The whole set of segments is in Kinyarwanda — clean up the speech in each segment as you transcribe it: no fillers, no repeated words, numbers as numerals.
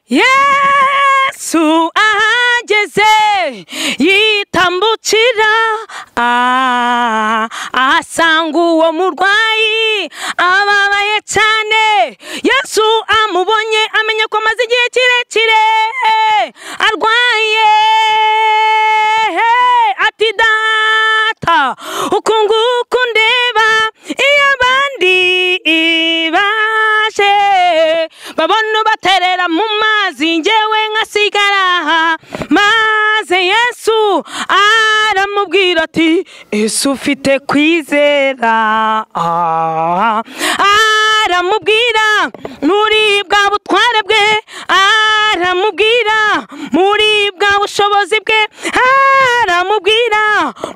Yesu ahageze yitambukira ahasanga uwo murwayi ababaye cyane. Yesu amubonye amenya ko amaze igihe kirekire arwaye, ati data uku nguku ndeba iyo abandi baje babona baterera mu mazi njyewe nkasigara. Maze Yesu aramubwira ati ese ufite kwizera? Aramubwira muri bwa butware bwe, aramubwira muri bwa bushobozi bwe, aramubwira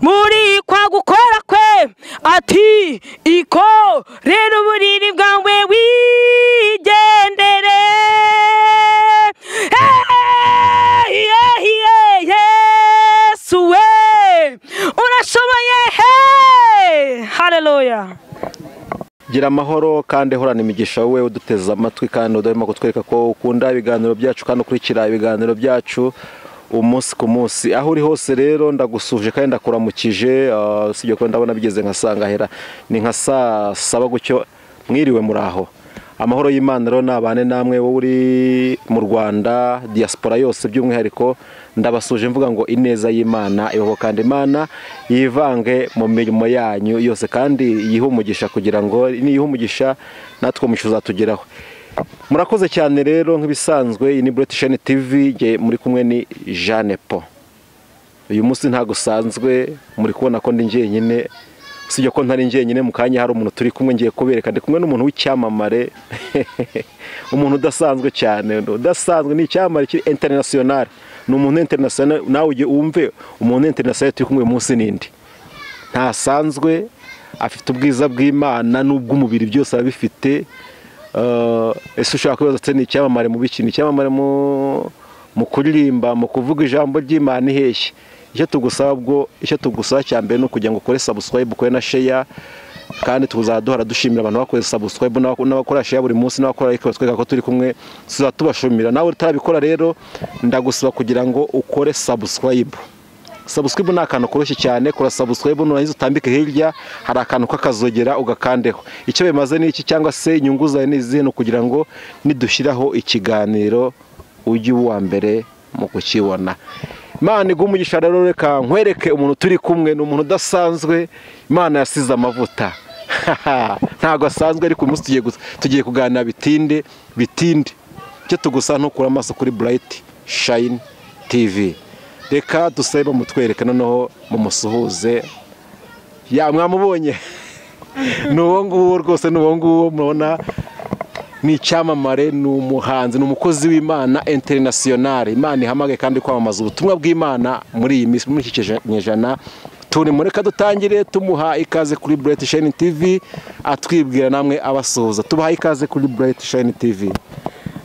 muri kwa gukora kwe ati iko rero uburiri bwawe wigendere. Yesu we urashoboye. Haleluya. Gira amahoro kandi horana imigisha wowe uduteze amatwi kandi udahwema kutwereka ko ukunda ibiganiro byacu kandi ukurikira ibiganiro byacu umunsi ku munsi. Aho uri hose rero ndagusuje kandi ndakuramukije. Usibye ko ndabona bigeze nka sangahera ni nka saa saba gutyo, mwiriwe muraho. Amahoro y'Imana rero nabane namwe wowe uri mu Rwanda, diaspora yose by'umwihariko ndabasuje mvuga ngo ineza y'Imana ibaho kandi Imana yivange mu mirimo yanyu yose kandi yihe umugisha kugira ngo niyihe umugisha natwe umugisha uzatugeraho. Murakoze cyane rero nk'ibisanzwe, iyi ni Bright Shine TV, muri kumwe ni Jeanne Paul. Uyu munsi ntago usanzwe, muri kubona ko ndi njyenyine. Usibye ko ntari njyenyine, mu kanya hari umuntu turi kumwe ngiye kubereka. Ndi kumwe n'umuntu w'icyamamare, umuntu udasanzwe cyane, udasanzwe, ni icyamamare kiri international, ni umuntu international. Nawe ujye wumve umuntu international turi kumwe uyu munsi nindi ntasanzwe, afite ubwiza bw'Imana n'ubw'umubiri byose arabifite. Ese ushaka kwibaza ati ni icyamamare mu biki? Ni icyamamare mu kuririmba, mu kuvuga ijambo ry'Imana iheshye. Icyo tugusaba bwo, icyo tugusaba cya mbere ni ukugira ngo ukore subscribe, ukore na share, kandi tuzaduhora dushimira abantu bakoze subscribe n'abakora share buri munsi n'abakora like batwereka ko turi kumwe, tuzatubashimira. Nawe utarabikora rero ndagusaba kugira ngo ukore subscribe. Subscribe ni akantu koroshye cyane, kora subscribe nurangiza utambike hirya hari akantu k'akazogera ugakandeho. Icyo bimaze ni iki cyangwa se inyungu zawe ni izihe? Ni ukugira ngo nidushyiraho ikiganiro ujye uwa mbere mu kukibona. Imana iguhe umugisha rero, reka nkwereke umuntu turi kumwe, ni umuntu udasanzwe, Imana yasize amavuta. Ntago asanzwe, ariko uyu munsi tugiye kuganira bitinde bitinde. Icyo tugusaba ntukure amaso kuri Bright Shine TV. Reka dusabe mutwereke noneho mumusuhuze. Ya mwamubonye, ni uwo nguwo rwose, ni uwo nguwo mubona, ni icyamamare, ni umuhanzi, ni umukozi w'Imana international. Imana ihamagaye kandi kwamamaza ubutumwa bw'Imana muri iyi minsi, muri iki kinyejana turi. Mureka dutangire tumuha ikaze kuri Bright Shine TV, atwibwira namwe abasuhuza. Tubaha ikaze kuri Bright Shine TV.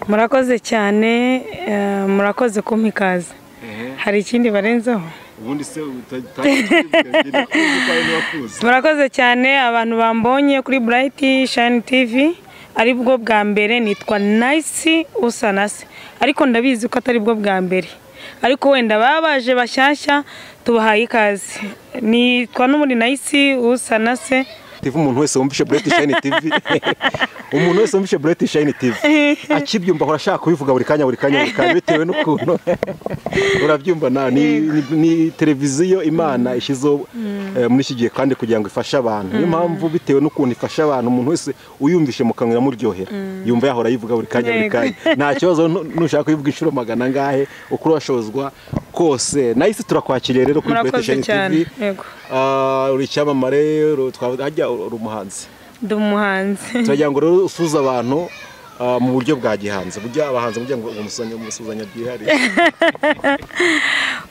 Murakoze cyane, murakoze kumpa ikaze. Hari ikindi barenzeho? Ubundi se Murakoze cyane abantu bambonye kuri Bright Shine TV. Ari bwo bwa mbere nitwa Nice Usanase, ariko ndabizi ko atari bwo bwa mbere, ariko wenda babaje bashyashya tubahaye ikaze. Nitwa n'ubundi Nice Usanase TV. Umuntu wese wumvishe Bright Shine TV, umuntu wese wumvishe Bright Shine TV akibyumva ahora ashaka kubivuga buri kanya buri kanya buri kanya, bitewe n'ukuntu urabyumva. Na ni televiziyo Imana ishyizeho muri iki gihe kandi kugira ngo ifashe abantu. Niyo mpamvu bitewe n'ukuntu ifasha abantu, umuntu wese uyumvishe mu kanwa iramuryohera, yumva yahora ayivuga buri kanya buri kanya. Nta kibazo nushaka kuyivuga inshuro magana angahe uko urashobozwa kose. Nahise turakwakiriye rero kuri Bright Shine TV. Uri icyamamare, hajya uri umuhanzi. Ndi umuhanzi. Turagira ngo rero usuhuze abantu mu buryo bwa gihanzi, burya abahanzi burya ngo umusuzanya byihariye.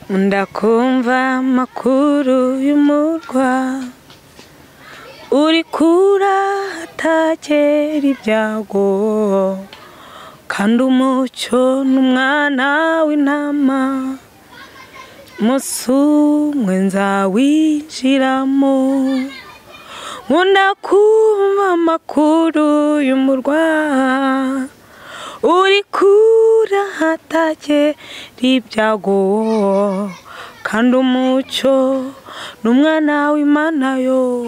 Ndakumva amakuru y'umurwa uri kuratakera ibyago, kandi umucyo n'umwana w'intama musumwe nzawinjiramo. Nkunda kumva amakuru y'umurwa Uri kura hatagera ibyago, kandi umucyo n'umwana w'Imana yo,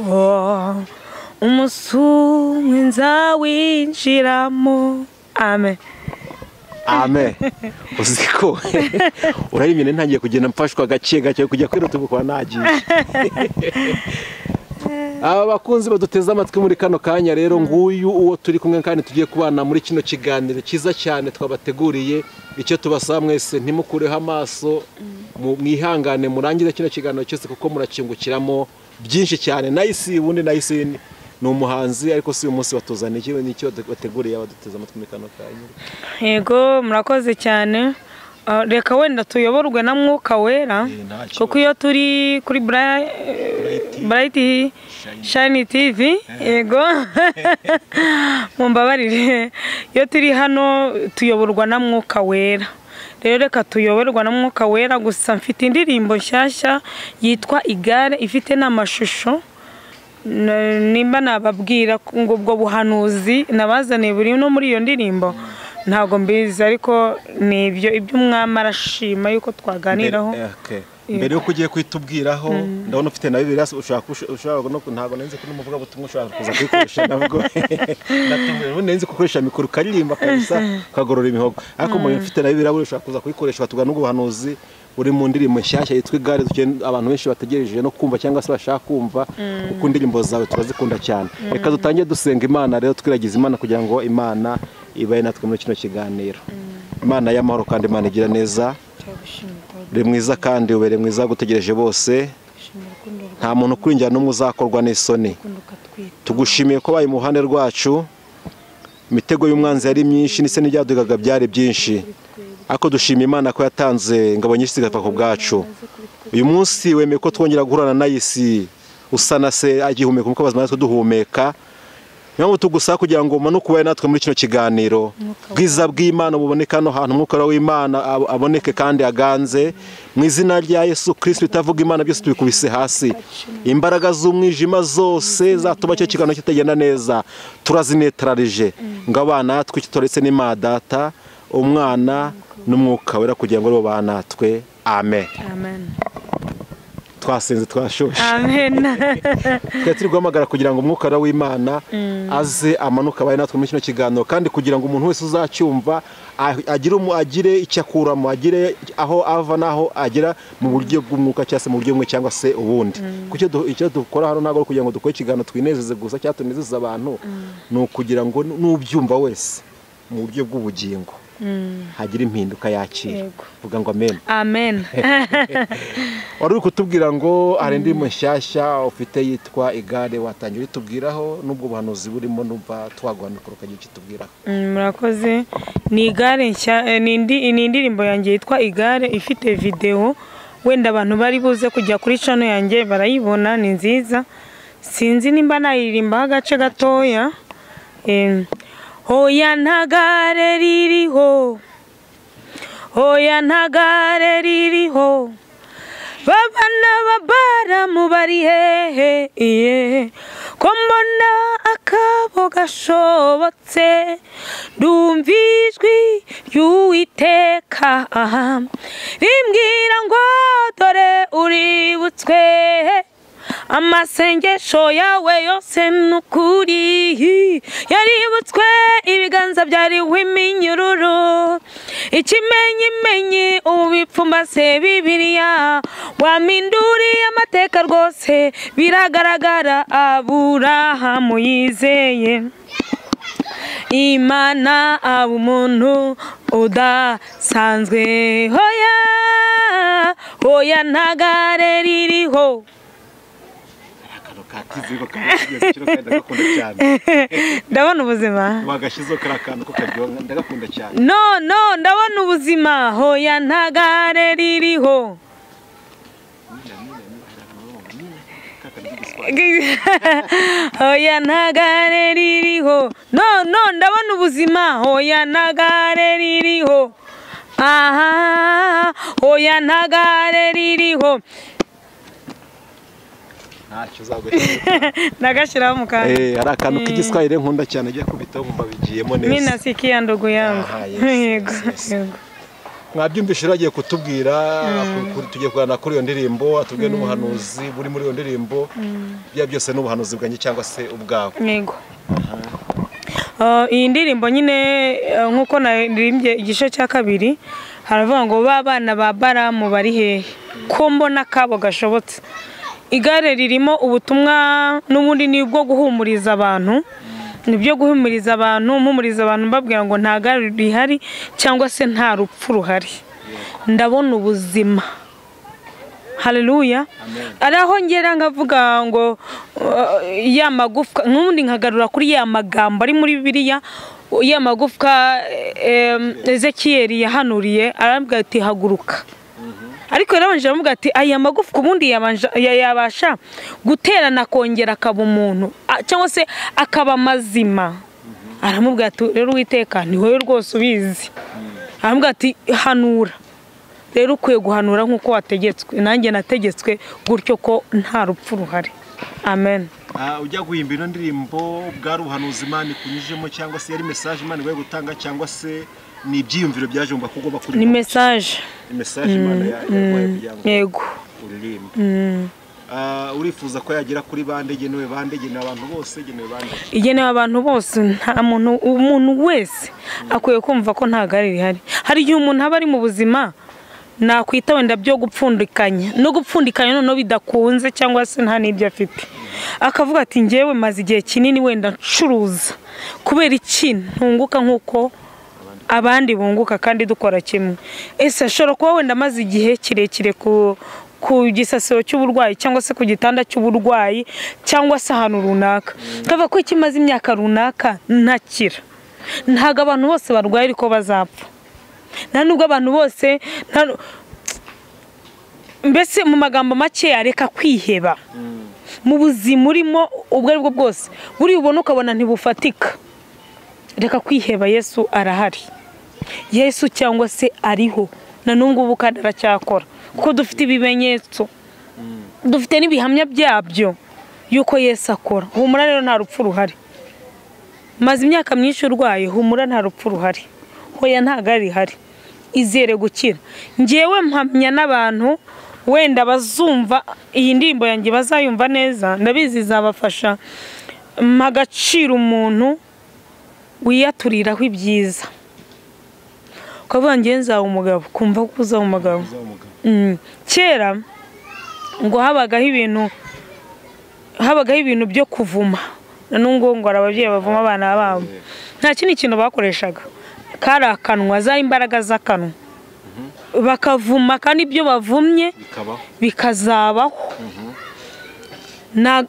umusumwe nzawinjiramo. Amen. Amen. Uziko urayimene ntangiye kugenda mfashwa gake gake kujya kwiruta ubukwa nagiye. Aba bakunzi baduteze amatwi muri kano kanya rero, nguyu uwo turi kumwe kandi tugiye kubana muri kino kiganiro cyiza cyane twabateguriye. Icyo tubasaba mwese, ntimukureho amaso, mwihangane murangize kino kiganiro cyose kuko murakingukiramo byinshi cyane. Nice, ubundi Nice ni umuhanzi, ariko si uyu munsi batuzaniye iki n'icyo bateguriye abaduteze amatwi muri kano kanya. Yego, murakoze cyane. Reka wenda tuyoborwe na Mwuka Wera, kuko iyo turi kuri Bright Shine TV, yego mumbabarire, iyo turi hano tuyoborwa na Mwuka Wera. Rero reka tuyoborwa na Mwuka Wera. Gusa mfite indirimbo nshyashya yitwa Igare, ifite n'amashusho. Nimba nababwira ngo ubwo buhanuzi nabazaniye buri no muri iyo ndirimbo ntago mbizi, ariko ni ibyo iby'umwami arashima yuko twaganiraho. Mbere yuko ugiye kwitubwiraho, ndabona ufite na Bibiliya, ushobora no ntago nenze ko n'umuvuga butumwa ushobora kuza kuyikoresha nabwo. Natumwe nenze gukoresha mikoro ukaririmba kabisa ukagorora imihogo, ariko mu mfite na Bibiliya ushobora kuza kuyikoresha batugana n'ubuhanuzi uri mu ndirimbo nshyashya yitwa Igare, abantu benshi bategereje no kumva cyangwa se bashaka kumva, kuko indirimbo zawe turazikunda cyane. Reka dutangiye dusenga Imana rero, twiragiza Imana kugira ngo Imana ibaye natwe muri kino kiganiro. Imana y'amahoro kandi Imana igira neza, uri mwiza kandi ubere mwiza gutegereje bose, nta muntu ukuringira n'umwe uzakorwa n'isoni. Tugushimiye ko baye mu ruhande rwacu, imitego y'umwanzi yari myinshi ndetse n'ibyadugaga byari byinshi, ariko dushima Imana ko yatanze ingabo nyinshi zigapfa ku bwacu. Uyu munsi wemeye ko twongera guhurana na Nice usa na se agihumeka umwuka w'abazima natwe duhumeka. Niyo mpamvu tugusaba kugira ngo umanuke ube natwe muri kino kiganiro, bwiza bw'Imana buboneka hano hantu, umwuka w'Imana aboneke kandi aganze mu izina rya Yesu Kristo. Itavuga Imana byose tubikubise hasi, imbaraga z'umwijima zose zatuma cyo kiganiro kitagenda neza turazinetralije, ngo abana natwe kitoretse n'Imana Data, Umwana n'Umwuka Wera, kugira ngo bo banatwe. Amen. Amen. Twasenze twashoshe. Amen. Twari turi guhamagara kugira ngo umwuka w'Imana aze amanuka abaye natwe muri kino kiganiro, kandi kugira ngo umuntu wese uzacyumva agire icyo akuramo, agire aho ava naho agera mu buryo bw'umwuka cyangwa se mu buryo bumwe cyangwa se ubundi. Kuko icyo dukora hano ntabwo ari kugira ngo dukore ikiganiro twinezeze gusa cyangwa tunezeze abantu, ni ukugira ngo n'ubyumva wese mu buryo bw'ubugingo hagira impinduka yakira. Vuga ngo amen. Amen. Wari uri kutubwira ngo hari indirimbo nshyashya ufite yitwa Igare, watangira utubwiraho n'ubwo buhanuzi burimo, numva twaguha mikoro ukagira icyo utubwiraho. Murakoze. Ni igare nshya, ni indirimbo yanjye yitwa Igare, ifite video, wenda abantu bari buze kujya kuri channel yanjye barayibona, ni nziza. Sinzi nimba nayiririmbaho agace gatoya. Hoya ntagare ririho, hoya ntagare ririho, babana babaramu bari hehe, iye ko mbona akabo gashobotse, ndumva ijwi ry'Uwiteka rimbwira ngo dore uributswe, amasengesho yawe yose nukuri yaributswe, ibiganza byariho iminyururu, ikimenyimenyi ubipfumbase Bibiliya, waminduriye amateka rwose biragaragara, Aburahamu yizeye Imana aba umuntu udasanzwe. Hoya hoya ntagare ririho. Ndabona ubuzima. No no, ndabona ubuzima. Hoya ntagare ririho. Hoya ntagare ririho. No no, ndabona ubuzima. Hoya ntagare ririho. Aha, hoya ntagare ririho. Ntacyo uzagashyira. Nagashyiraho mu kanya. Hari akantu k'igiswahili nkunda cyane ajya kubitaho nkumva bigiyemo neza. Mimi nasikia ndugu yangu. Yego. Mwabyumvise rero agiye kutubwira, tugiye kuganira kuri iyo ndirimbo, atubwiye n'ubuhanuzi buri muri iyo ndirimbo, bya byose n'ubuhanuzi bwanjye cyangwa se ubwawe. Yego. Iyi ndirimbo nyine nkuko naririmbye igice cya kabiri, haravuga ngo ba bana ba Baramu bari hehe, ko mbona kabo gashobotse. Igare ririmo ubutumwa n'ubundi ni bwo guhumuriza abantu, nibyo guhumuriza abantu, mpumuriza abantu mbabwira ngo nta gare rihari cyangwa se nta rupfu ruhari, ndabona ubuzima. Haleluya. Araho ngera ngavuga ngo ya magufwa, n'ubundi nkagarura kuri ya magambo ari muri Bibiliya, ya magufwa Ezekiel yahanuriye, arambwira ati haguruka. Ariko yarabanje aramubwira ati aya magufwa ubundi yabasha guterana akongera akaba umuntu cyangwa se akaba mazima. Aramubwira ati rero Uwiteka ni wowe rwose ubizi. Aramubwira ati hanura. Rero ukwiye guhanura nk'uko wategetswe, nanjye nategetswe gutyo ko nta rupfu ruhari. Amen. Ujya guhimba ino ndirimbo bwari ubuhanuzi Imana ikunyujemo cyangwa se yari message Imana iguhaye gutanga cyangwa se ni ibyiyumviro byaje umva ko ugomba kuririmba? Ni message. Ni message Imana yaguhaye kugira ngo yego uririmbe. Urifuza ko yagera kuri bande, igenewe bande, igenewe abantu bose, igenewe bande? Igenewe abantu bose, nta muntu, umuntu wese akwiye kumva ko nta gare rihari. Hari igihe umuntu aba ari mu buzima nakwita wenda byo gupfundikanya, no gupfundikanya noneho bidakunze cyangwa se nta n'ibyo afite, akavuga ati njyewe maze igihe kinini wenda ncuruza, kubera iki ntunguka nk'uko abandi bunguka kandi dukora kimwe? Ese ashobora kuba wenda amaze igihe kirekire ku gisasiro cy'uburwayi cyangwa se ku gitanda cy'uburwayi cyangwa se ahantu runaka, kavuga ko ikimaze imyaka runaka ntakira. Ntabwo abantu bose barwaye ariko bazapfa, nta nubwo abantu bose, mbese mu magambo make areka kwiheba mu buzima urimo ubwo aribwo bwose, buri ubona ukabona ntibufatika, reka kwiheba. Yesu arahari, Yesu cyangwa se ariho na n'ubu kandi aracyakora, kuko dufite ibimenyetso, dufite n'ibihamya byabyo yuko Yesu akora. Humura rero nta rupfu ruhari. Maze imyaka myinshi urwaye, humura nta rupfu ruhari. Hoya nta gare rihari, izere gukira. Njyewe mpamya n'abantu wenda bazumva iyi ndirimbo yanjye bazayumva neza, ndabizi izabafasha. Mpa agaciro umuntu wiyaturiraho ibyiza, ukavuga njye nzaba umugabo, kumva ko uzaba umugabo. Kera ngo habagaho ibintu byo kuvuma, n'ubwo ngo ababyeyi bavuma abana babo, nta kindi kintu bakoreshaga, kari akanwa, za imbaraga z'akanwa, bakavuma kandi ibyo bavumye bikazabaho.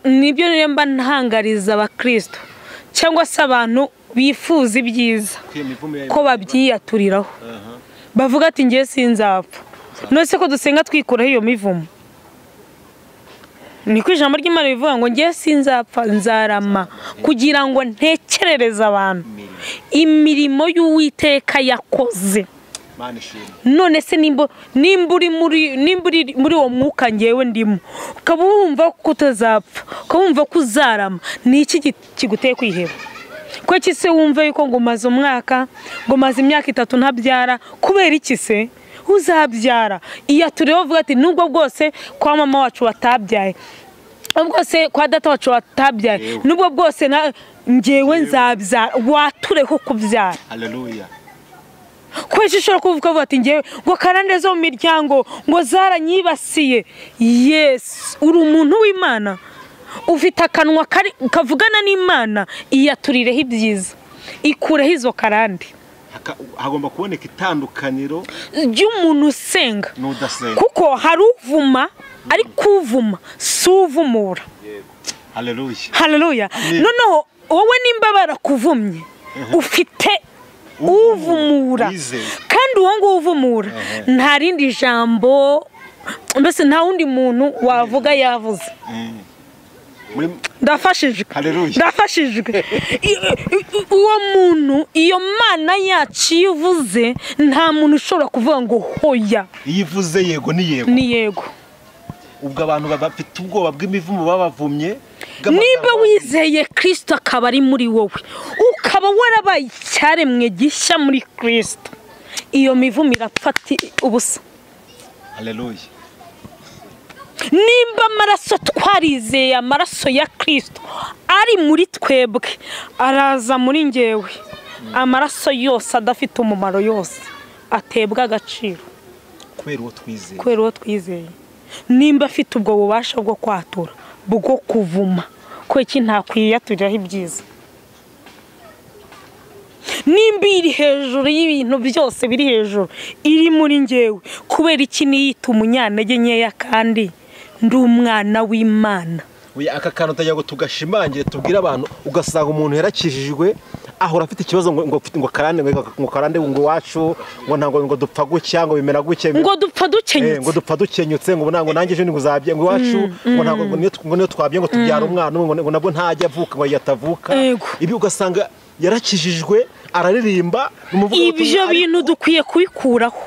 Nibyo rero mba ntangariza abakristo cyangwa se abantu bifuza ibyiza ko babyiyaturiraho, bavuga ati ngiye sinzapfa. None se ko dusenga twikuraho iyo mivumo? Niko ijambo ry'Imana rivuga ngo ngiye sinzapfa nzarama, kugira ngo ntekerereze abantu imirimo y'Uwiteka yakoze. None se nimba uri muri uwo mwuka ngewe ndimo, ukaba wumva ko utazapfa, ukaba wumva ko uzarama, ni iki kiguteye kwiheba? Ko iki se wumva yuko ngo maze umwaka, ngo maze imyaka 3 ntabyara, kubera iki se uzabyara? Iya tureba uvuga ati nubwo bwose kwa mama wacu watabyaye, nubwo se kwa data wacu watabyaye, nubwo bwose ngewe nzabyara, watureho kubyara. Haleluya. Kwezi ushobora kuvuga ati ngewe ngo karande zo mu miryango ngo zaranyibasiye. Yes, uri umuntu w'Imana, ufite akanwa kavugana n'Imana, iyaturireho ibyiza, ikureho izo karande. Hagomba kuboneka itandukaniro ry'umuntu usenga kuko hari uvuma, ariko uvuma si uvumura. Haleluya. Haleluya. Noneho wowe nimba barakuvumye ufite uvumura, kandi uwo nguwo uvumura nta rindi jambo, mbese nta wundi muntu wavuga yavuze. Ndafashijwe, ndafashijwe. Uwo muntu, iyo Mana yacu ivuze, nta muntu ushobora kuvuga ngo hoya. Iyo ivuze yego ni yego, ni yego. Ubwo abantu bafite ubwoba bw'imivumo babavumye. Niba wizeye Kristo akaba ari muri wowe, ukaba warabaye icyaremwe gishya muri Kristo, iyo mivumo irapfa ubusa. Haleluya. Nimba amaraso twarizeye, amaraso ya Kristo ari muri twebwe, araza muri ngewe, amaraso yose adafite umumaro yose atebwa agaciro kubera uwo twizeye. Kubera uwo twizeye. Nimba afite ubwo bubasha bwo kwatura, bwo kuvuma, ko iki ntakwiyaturiraho ibyiza. Nimba iri hejuru y'ibintu byose biri hejuru, iri muri ngewe, kubera iki niyita umunyantege nkeya kandi ndi umwana w'Imana. Oya, aka kantu utagira ngo tugashimangire tubwire abantu, ugasanga umuntu yarakijijwe ahora afite ikibazo ngo karande, ngo karande, ngo wacu, ngo ntango, ngo dupfa gutya, ngo bimera gutya, ngo dupfa dukenyutse, ngo dupfa dukenyutse, ngo ntango nanjye ejo nguzabye, ngo iwacu, ngo ntango, ngo niyo twabye ngo tubyara umwana ngo nabwo ntajya avuka, ngo yatavuka. Ibi ugasanga yarakijijwe araririmba. Ibyo bintu dukwiye kubikuraho,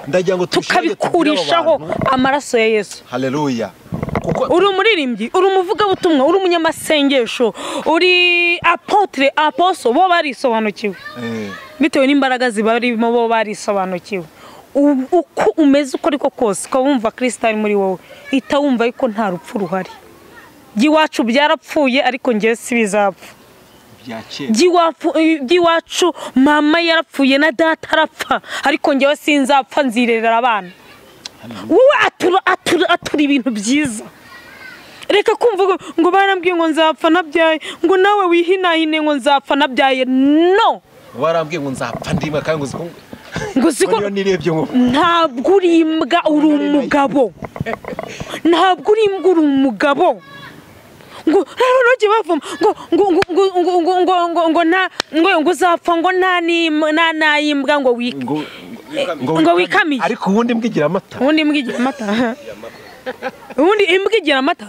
tukabikurishaho amaraso ya Yesu. Haleluya. Uri umuririmbyi, uri umuvugabutumwa, uri umunyamasengesho, uri apotre, aposo, bo barisobanukiwe bitewe n'imbaraga zibarimo, bo barisobanukiwe. Uko umeze uko ariko kose, ukaba wumva Kristo ari muri wowe, ita wumva yuko nta rupfu ruhari. By'iwacu byarapfuye ariko ngewe si bizapfa. By'iwacu mama yarapfuye na data arapfa, ariko ngewe sinzapfa, nzirerera abana. Wowe atura ibintu byiza. Reka kumva ngo barambwiye ngo nzapfa nabyaye, ngo nawe wihinahine ngo nzapfa nabyaye. No, barambwiye ngo nzapfa ndimwe, kandi ngo uziko ntabwo uri imbwa, uri umugabo. Ntabwo uri imbwa, uri umugabo. Ngo rero bavuma ngo ngo ngo ngo ngo ngo ngo ngo nta ngo uzapfa ngo nta nayimbwa ngo ngo wikamiye. Ariko ubundi imbwa igira amata. Ubundi imbwa igira amata. Ubundi imbwa igira amata.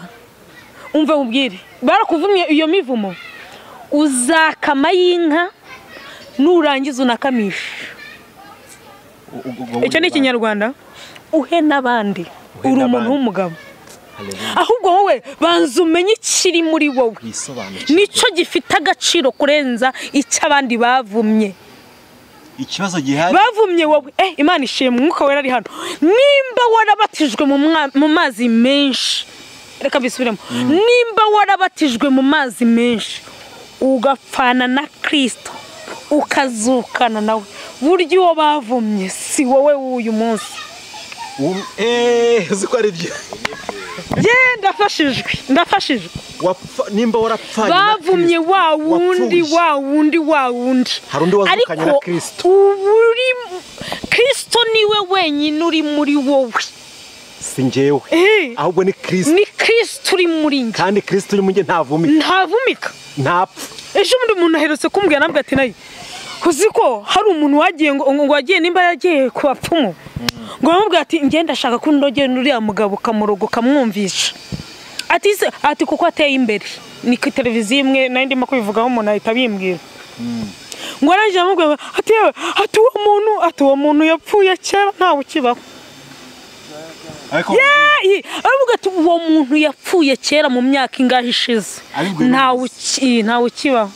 Umva ubwire, barakuvumye iyo mivumo, uzakama y'inka nurangiza unakamisha. Icyo ni Ikinyarwanda. Uhe n'abandi, uri umuntu w'umugabo. Ahubwo wowe banza umenye ikiri muri wowe, nicyo gifite agaciro kurenza icyo abandi bavumye. Ikibazo gihari bavumye wowe. Imana ishimwe, umwuka wera ari hano. Nimba warabatijwe mu mazi menshi, reka bisubiremo, nimba warabatijwe mu mazi menshi ugapfana na Kristo ukazukana nawe, burya uwo bavumye si wowe w'uyu munsi. Uzi ko ari byo. Ndafashijwe, ndafashijwe. Nimba warapfanye bavumye wa wundi, wa wundi, wa wundi, ariko uri Kristo niwe wenyine uri muri wowe, si njyewe, ahubwo ni Kristo. Ni Kristo uri muri njye, kandi Kristo uri muri njye ntavumika, ntavumika, ntapfa. Ejo undi muntu aherutse kumbwira nabwo ati nayo uzi ko hari umuntu wagiye ngo wagiye nimba yagiye ku bapfumu, ngo bamubwira ati ngenda ndashaka ko ndogera uriya mugabo ukamurogo ukamwumvisha, ati ati kuko ateye imbere. Ni ku televiziyo imwe nari ndimo kubivugaho, umuntu ahita abimbwira. Ngo arangije amubwira ati ati uwo muntu, ati uwo muntu yapfuye kera ntawe ukibaho. Aravuga ati uwo muntu yapfuye kera mu myaka ingahe ishize, ntawe ukibaho.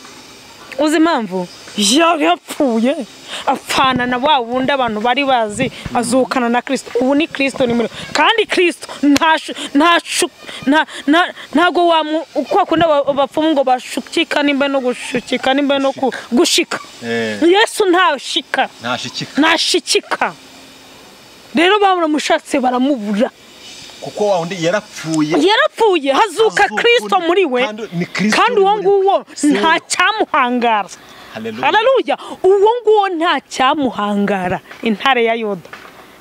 Uzi impamvu? Yapfuye apfana na wa wundi abantu bari bazi, azukana na Kristo. Ubu ni Kristo ni muri, kandi Kristo ntago kwa kunda bapfumu ngo bashukika nimba no gushukika nimba no gushika. Yesu ntashika, ntashikika. Rero bamuramushatse baramubura, kuko wa wundi yarapfuye, yarapfuye hazuka Kristo muri we, kandi uwo nguwo nta cyamuhangara. Haleluya. Uwo nguwo nta cyamuhangara, intare ya Yuda,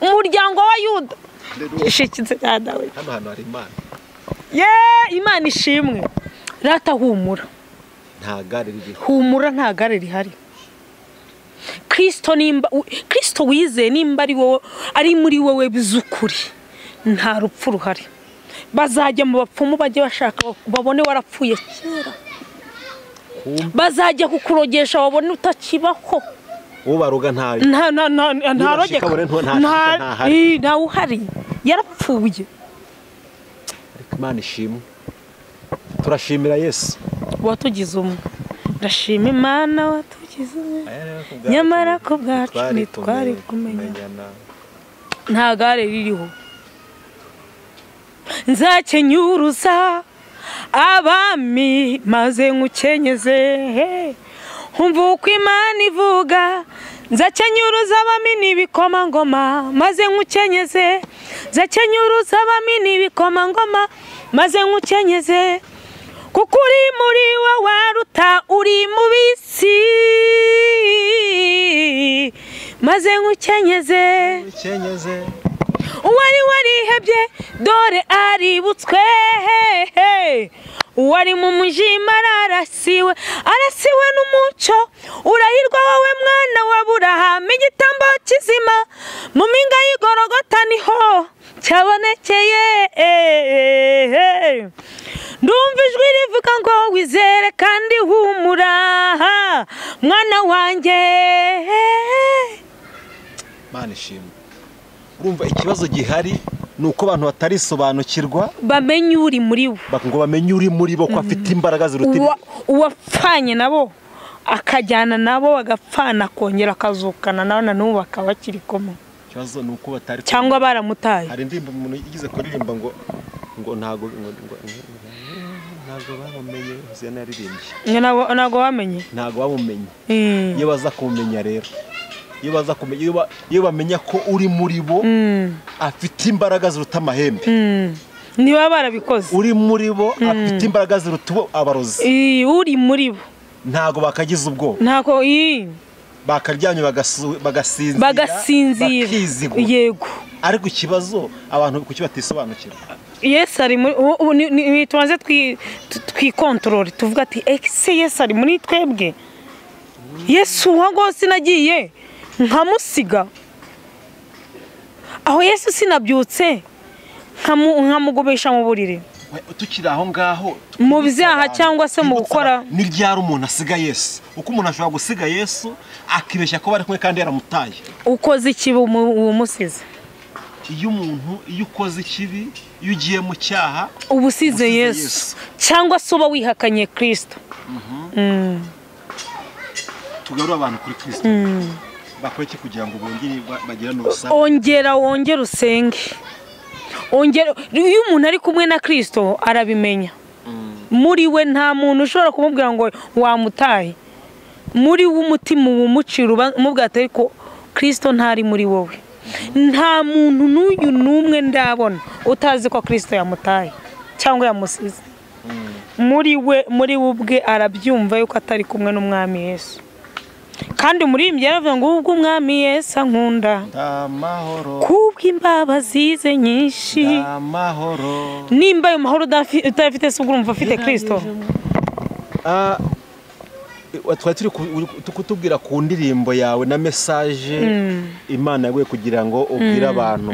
umuryango wa Yuda. Ishikitse cya Dawidi. Hano hantu hari Imana. Imana ishimwe. Rata humura, nta gare riri. Humura, nta gare rihari. Kristo nimba Kristo wizeye, nimba ari wowe, ari muri wowe bizukuri, nta rupfu ruhari. Bazajya mu bapfumu bajye bashaka babone warapfuye kera. Bazajya kukurogesha babone utakibaho. Ubaroga ntayo. Nta ntarogeka. Nta uhari. Yarapfuye. Imana ishimwe, turashimira Yesu watugize umwe. Ndashima Imana watugize umwe, nyamara ko bwacu ntitwari kumenyana. Nta gare ririho. Nzakenyuruza abami maze nkukenyeze, umva uko Imana ivuga. Nzakenyuruza abami n'ibikomangoma maze nkukenyeze, nzakenyuruza abami n'ibikomangoma maze nkukenyeze, kuko uri muri wowe waruta uri mu bisi, maze nkukenyeze. Uwari warihebye dore aributswe, uwari mu mujima ararasiwe, arasiwe n'umucyo. Urahirwa wowe mwana wa Aburahamu, igitambo kizima mu mpinga y'Igorogota niho cyabonekeye. Ndumva ijwi rivuga ngo wizere kandi humura mwana wanjye. Imana ishimwe. Urumva ikibazo gihari ni uko abantu batarisobanukirwa, bamenye uri muri bo, ngo bamenye uri muri bo ko afite imbaraga ziruta uwapfanye nabo, akajyana nabo bagapfana, akongera akazukana nabo na n'ubu bakaba bakiri kumwe. Ikibazo ni uko batari cyangwa baramutaye. Hari indirimbo umuntu yigize kuririmba ngo ntago ntago bamumenye, Hoziyana yaririmbye ntago bamenye, ntago bamumenye. Iyo baza kumenya rero, iyo baza kumenya, iyo bamenya ko uri muri bo afite imbaraga ziruta amahembe, niba barabikoze. Uri muri bo afite imbaraga ziruta abarozi, uri muri bo ntago bakagize ubwoba, ntago bakaryamye bagasinzira, bakizigura. Yego. Ariko ikibazo abantu kuki batisobanukirwa. Yesu ari muri, tubanze twikontorore tuvuga ati ese Yesu ari muri twebwe? Yesu wango sinagiye nkamusiga aho, Yesu sinabyutse nkamugobesha mu buriri. Tukiri aho ngaho mu byaha cyangwa se mu gukora, ni ryari umuntu asiga Yesu? Uko umuntu ashobora gusiga Yesu akibeshya ko bari kumwe kandi yaramutaye. Ukoze ikibi umusize. Iyo umuntu iyo ukoze ikibi, iyo ugiye mu cyaha uba usize Yesu, cyangwa se uba wihakanye Kristo. Tugarura abantu kuri Kristo. Bakora iki kugira ngo bongere bagirane ubusabane? Ongera wongere usenge. Ongera. Iyo umuntu ari kumwe na Kristo arabimenya. Muri we nta muntu ushobora kumubwira ngo wamutaye. Muri we umutima umucira umubwira ati ariko Kristo ntari muri wowe. Nta muntu n'uyu n'umwe ndabona utazi ko Kristo yamutaye cyangwa yamusize. Muri we ubwe arabyumva yuko atari kumwe n'umwami Yesu. Kandi umuririmbyi yaravuga ngo ubwo umwami Yesu ankunda, ndamahoro, kubw'imbabazi ze nyinshi, ndamahoro. Nimba ayo mahoro udafite se urumva ufite Kristo? Twari turi kutubwira ku ndirimbo yawe na message Imana yaguye kugira ngo ubwire abantu.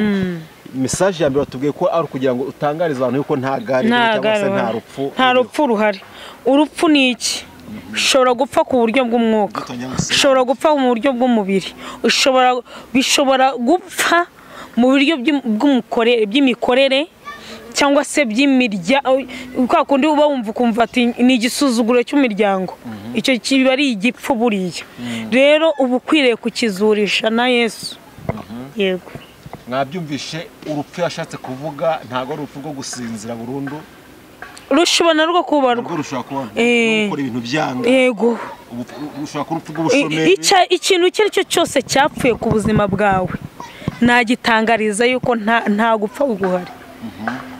Message ya mbere watubwiye ko ari kugira ngo utangarize abantu yuko nta gare cyangwa se nta rupfu. Nta rupfu ruhari. Urupfu ni iki? Ushobora gupfa ku buryo bw'umwuka, ushobora gupfa mu buryo bw'umubiri, bishobora gupfa mu buryo by'imikorere cyangwa se by'imirya, kwa kundi uba wumva ukumva ati ni igisuzuguro cy'umuryango, icyo kiba ari igipfu buriya. Rero uba ukwiriye kukizurisha na Yesu. Yego. Mwabyumvishe, urupfu yashatse kuvuga ntago ari urupfu rwo gusinzira burundu, rushobora rwo kubarwa, rushobora kubona gukora ibintu byanga. Yego. Rushobora kuba urupfu rw'ubushomeri. Ikintu icyo ari cyo cyose cyapfuye ku buzima bwawe nagitangariza yuko nta gupfa guhari.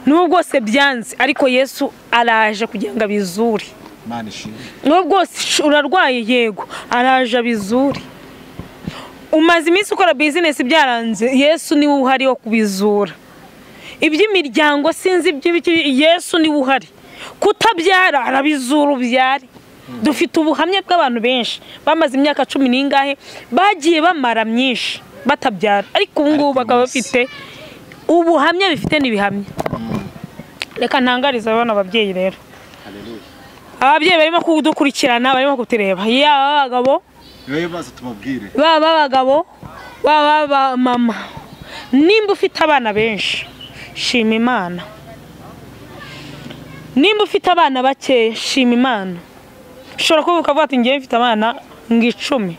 Nubwo bwose byanze ariko Yesu araje kugira ngo abizure. Imana ishimwe. Nubwo bwose urarwaye, yego, araje abizure. Umaze iminsi ukora business byaranze, Yesu niwe uhari wo kubizura. Iby'imiryango sinzi iby'ibiki, Yesu niwe uhari. Kutabyara arabizura ubyare. Dufite ubuhamya bw'abantu benshi bamaze imyaka 10 n'ingahe bagiye bamara myinshi batabyara, ariko ubu ngubu bakaba bafite ubuhamya, bifite n'ibihamya. Reka ntangarize abana ababyeyi rero. Ababyeyi barimo kudukurikirana, barimo kutureba, yaba abagabo, baba abagabo, baba mama, nimba ufite abana benshi shima Imana. Nimba ufite abana bake, shima Imana. Ushobora kuvuga ukavuga ati ngewe mfite abana ngo 10.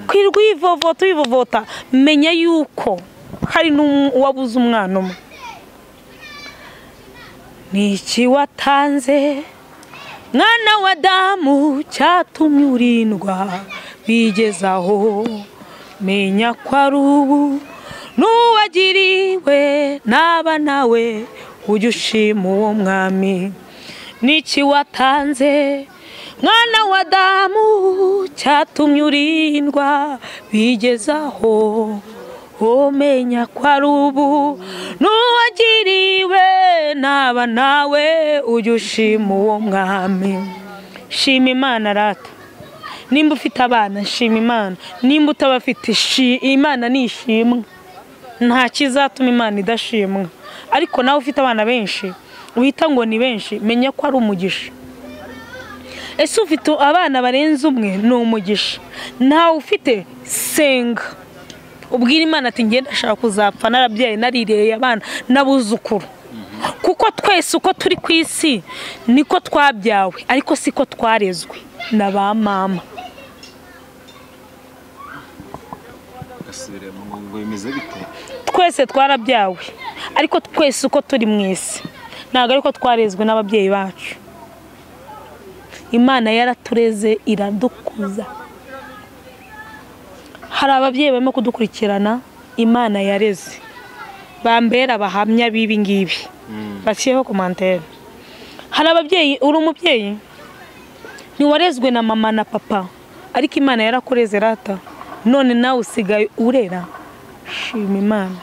Kwirwa uyivovota uyivovota, menya yuko hari n'uwabuze umwana umwe. Niki watanze mwana wa Adamu cyatumye urindwa bigezaho, menya ko ari ubu n'uwagiriwe naba nawe ujye ushima uwo mwami. Niki watanze mwana wa Adamu cyatumye urindwa bigezaho, umenya ko ari ubu n'uwagiriwe naba nawe ujye ushima uwo mwami. Shima Imana rata. Nimba ufite abana, shima Imana. Nimba utabafite, Imana ni ishimwe. Nta kizatuma Imana idashimwa. Ariko nawe ufite abana benshi, wita ngo ni benshi, menya ko ari umugisha. Ese ufite abana barenze umwe, ni umugisha. Nawe ufite, senga. Ubwira Imana ati ngenda ndashaka kuzapfa narabyaye narireye abana n'abuzukuru. Kuko twese uko turi ku isi niko twabyawe, ariko siko twarezwe na ba mama. Twese twarabyawe, ariko twese uko turi mu isi ntabwo ariko twarezwe n'ababyeyi bacu. Imana yaratureze iradukuza. Hari ababyeyi barimo kudukurikirana Imana yareze, bambera abahamya b'ibi ngibi, bashyireho commentaire. Hari ababyeyi, uri umubyeyi ntiwarezwe na mama na papa, ariko Imana yarakureze rata, none nawe usigaye urera. Shima Imana.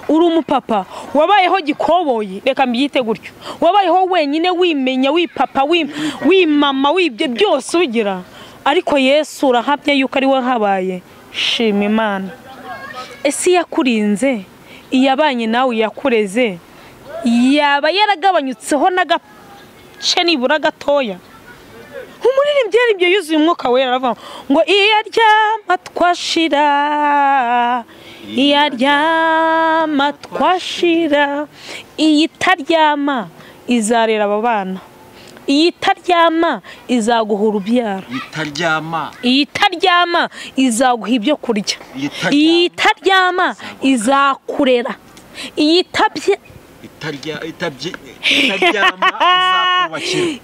Uri umupapa wabayeho gikoboyi, reka mbyite gutyo, wabayeho wenyine wimenya, wipapa, wimama, wibye byose ubigira, ariko Yesu urahamya yuko ari we habaye. Shima Imana. Ese yakurinze, iyabanye nawe, yakureze, yaba yaragabanyutseho n'agace nibura gatoya? Umuririmbyi yaribyo yuzuye umwuka wera aravuga ngo iyo aryama twashira, iyo aryama twashira, iyi itaryama izarera aba bana, iyi itaryama izaguha urubyaro, iyi itaryama izaguha ibyo kurya, iyi itaryama izakurera, iyi itaryama izakubakira,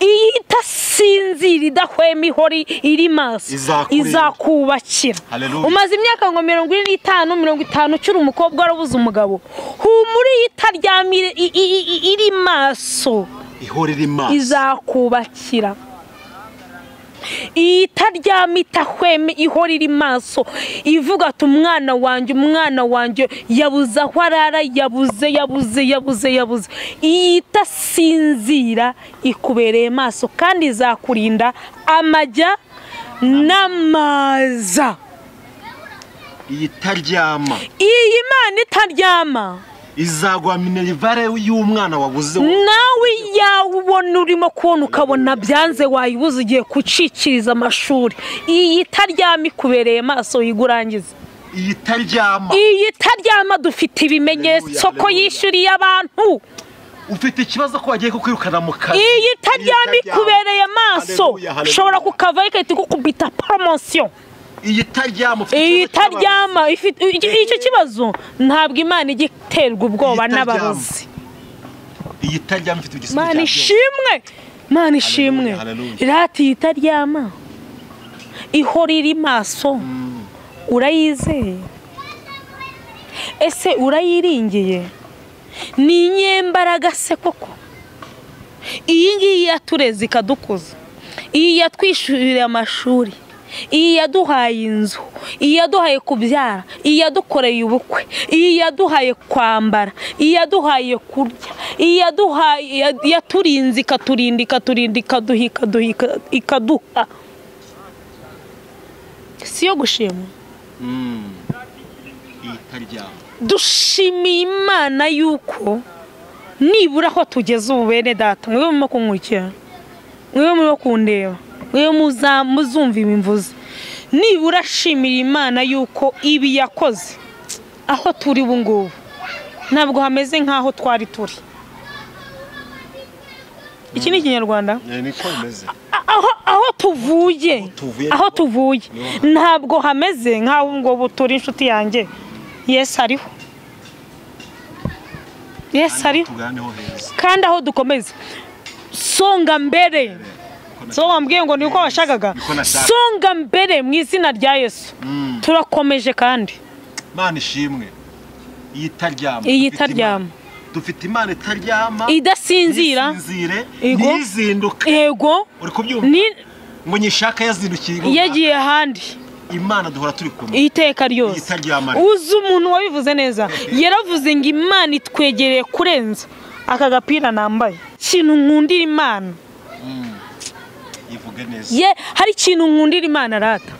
iyi itasinzira idahwema ihora iri maso izakubakira. Umaze imyaka ngo 45 50 ukiri umukobwa warabuze umugabo, humura iyi itaryama iri maso izakubakira. Iyi itaryama idahwema ihora iri maso ivuga ati umwana wanjye, umwana wanjye yabuze aho arara, yabuze yabuze yabuze yabuze. Iyi itasinzira ikubereye maso kandi izakurinda amajya n'amaza. Iyi itaryama, iyi Imana itaryama izagwa minerivare y'umwana wabuze. Nawe yawubona urimo kubona ukabona byanze, wayibuze ugiye kucikiriza amashuri. Iyi itaryama ikubereye maso yigurangiza. Iyi itaryama, iyi itaryama dufite ibimenyetso ko yishyuriye abantu. Ufite ikibazo ko bagiye kukwirukana mu kazi, iyi itaryama ikubereye maso, ushobora kukavayo igahita ikukubita promotion. Iyi itaryama, iyi itaryama icyo kibazo ntabwo Imana ijya iterwa ubwoba n'abarozi. Iyi itaryama ifite igisubizo. Imana ishimwe, Imana ishimwe. Rati iyi itaryama ihora iri maso, urayizeye? Ese urayiringiye? Ni inyembaraga se koko? Iyi ngiyi yatureze ikadukuza, iyi yatwishyurira amashuri, iyi yaduhaye inzu, iyi yaduhaye kubyara, iyi yadukoreye ubukwe, iyi yaduhaye kwambara, iyi yaduhaye kurya, iyi yaduhaye, yaturinze ikaturinda ikaturinda ikaduha ikaduha ikaduha. Si yo gushima. Dushimiye Imana yuko nibura aho tugeze ubu bene data, mwe murimo kunkurikira, mwe murimo kundeba, mwe muzumva imvuze, nibura shimira Imana yuko ibi yakoze aho turi ubu ngubu ntabwo hameze nkaho twari turi. Iki ni Ikinyarwanda. Niko bimeze. Aho tuvuye, aho tuvuye ntabwo hameze nk'aho ngo turi inshuti yanjye. Yesu ariho, Yesu ariho, kandi aho dukomeza songa mbere. So wambwiye ngo niko washakaga, songa mbere mu izina rya Yesu. Turakomeje kandi Imana ishimwe. Iyi itaryama, iyi itaryama, dufite Imana itaryama, idasinzira, ntizinduka. Yego, uri kubyumva ngo nyishaka yazindukiye, yagiye ahandi. Imana duhora turi kumwe iteka ryose. Uzi umuntu wabivuze neza, yaravuze ngo Imana itwegereye kurenza aka gapira nambaye. Ikintu nkundira Imana, ivuge neza. Ye, hari ikintu nkundira Imana rata,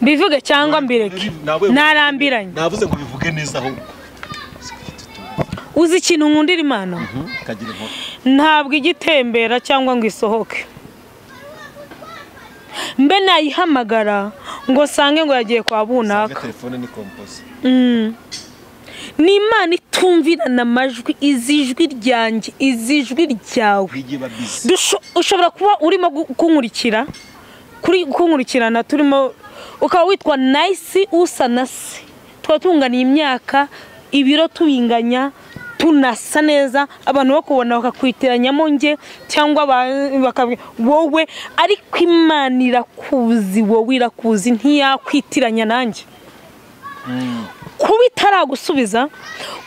mbivuge cyangwa mbireke, narambiranye. Navuze ngo bivuge neza ahubwo. Uzi ikintu nkundira Imana? Ntabwo igitembera cyangwa ngo isohoke. Mbe nayihamagara ngo sange ngo yagiye kwa bunaka. Telefone ni compose. Ni Imana itumvirana amajwi, izi ijwi ryanjye, izi ijwi ryawe. Ushobora kuba urimo kunkurikira, kuri kunkurikirana turimo, ukaba witwa Nice Usanase. Tuba tunganiye imyaka, ibiro tubinganya, tunasa neza, abantu bakubona bakakwitiranyamo nge cyangwa wowe, ariko Imana irakuzi, wowe irakuzi, ntiyakwitiranya nanjye. Kuba itaragusubiza,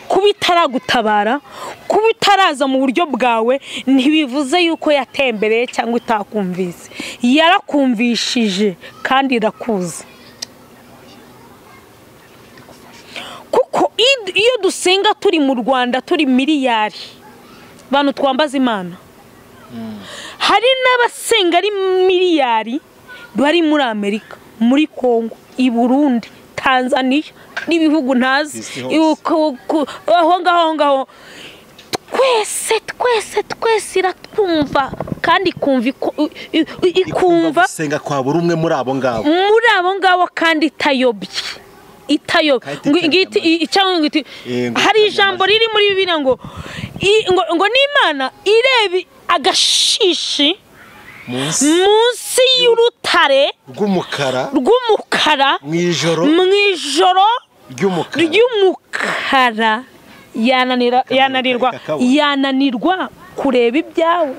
kuba itaragutabara, kuba itaraza mu buryo bwawe, ntibivuze yuko yatembereye cyangwa itakumvise. Yarakumvishije kandi irakuzi. Kuko iyo dusenga turi mu Rwanda turi miliyari bantu twambaza Imana, hari n'abasenga ari miliyari bari muri Amerika, muri Kongo, i Burundi, Tanzania n'ibihugu ntazi, aho ngaho ngaho. Twese twese twese iratwumva kandi ikumva gusenga kwa buri umwe muri abo ngabo, muri abo ngabo, kandi itayobye, itayobye. Cyangwa ngiti hari ijambo riri muri Bibiliya ngo ngo n'Imana irebe agashishi munsi y'urutare rw'umukara mu ijoro ry'umukara, yananirwa kureba ibyawe.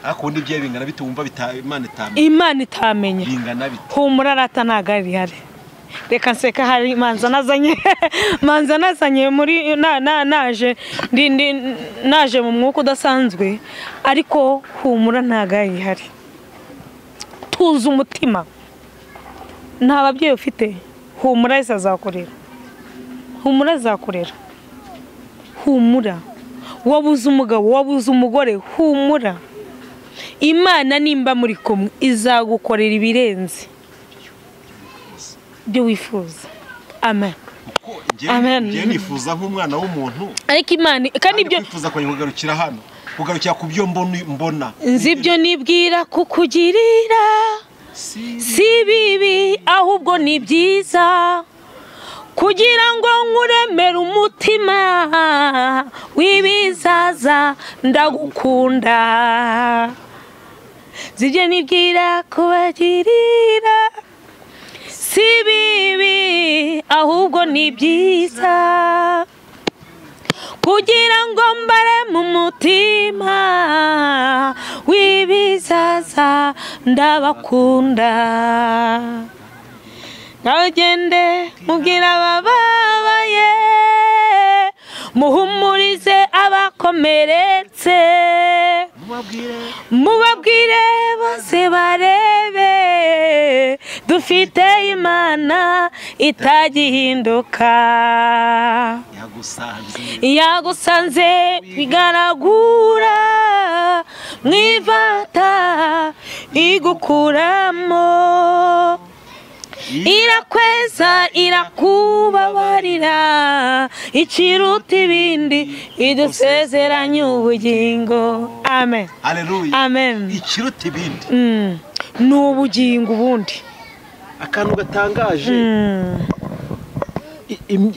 Ariko ubundi ibyawe bingana bite wumva Imana itamenya humura rata ntago ari rihari. Reka nseka, hari manza nazanye muri naje naje mu mwuka udasanzwe, ariko humura ntago ari rihari. Tuza umutima, nta babyeyi ufite, humura Yesu azakorera, humura azakorera, humura. Wabuze umugabo, wabuze umugore, humura. Imana nimba muri kumwe izagukorera ibirenze ibyo wifuza. Amen. Amen. Ngiye nifuza nk'umwana w'umuntu, ariko Imana kandi ibyo nifuza kugarukira hano, kugarukira ku byo mbona. Nzi ibyo nibwira kukugirira si bibi ahubwo ni byiza, kugira ngo nkuremere umutima w'ibizaza ndagukunda. Nzi ibyo nibwira kubagirira si bibi ahubwo ni byiza, kugira ngo mbare mu mutima w'ibizaza ndabakunda. Ngagende mubwira abababaye, muhumurize abakomeretse, mubabwire bose barebe, dufite Imana itagihinduka. Yagusanze bigaragura mwivata igukuramo, irakweza irakubabarira, ikiruta ibindi idusezeranya ubugingo. Amen. Haleluya. Amen. Ikiruta ibindi ni ubugingo. Ubundi akantu gatangaje,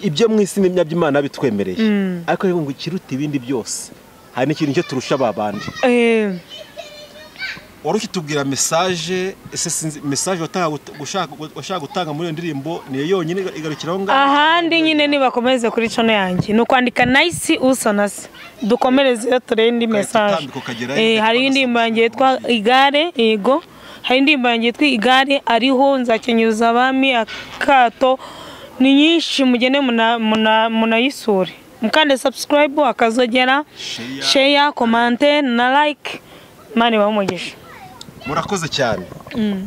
ibyo mu isi n'imya by'Imana bitwemereye, ariko ngo ikiruta ibindi byose Hari n'ikintu cyo turusha babandi. Wari ukitubwira message, ese sinzi message washaka gutanga muri iyo ndirimbo niyo yonyine igarukiraho ngaho? Ahandi nyine nibakomeze kuri channel yanjye ni ukwandika Nice Usanase, dukomereze iyo turebe indi message. Hari indirimbo yanjye yitwa Igare, yego hari indirimbo yanjye yitwa Igare, ariho nzakenyuza abami, akato, ni nyinshi, mugende munayisure, mukande subscribe, akazogera, share, comment na like. Mani bamugisha. Murakoze cyane.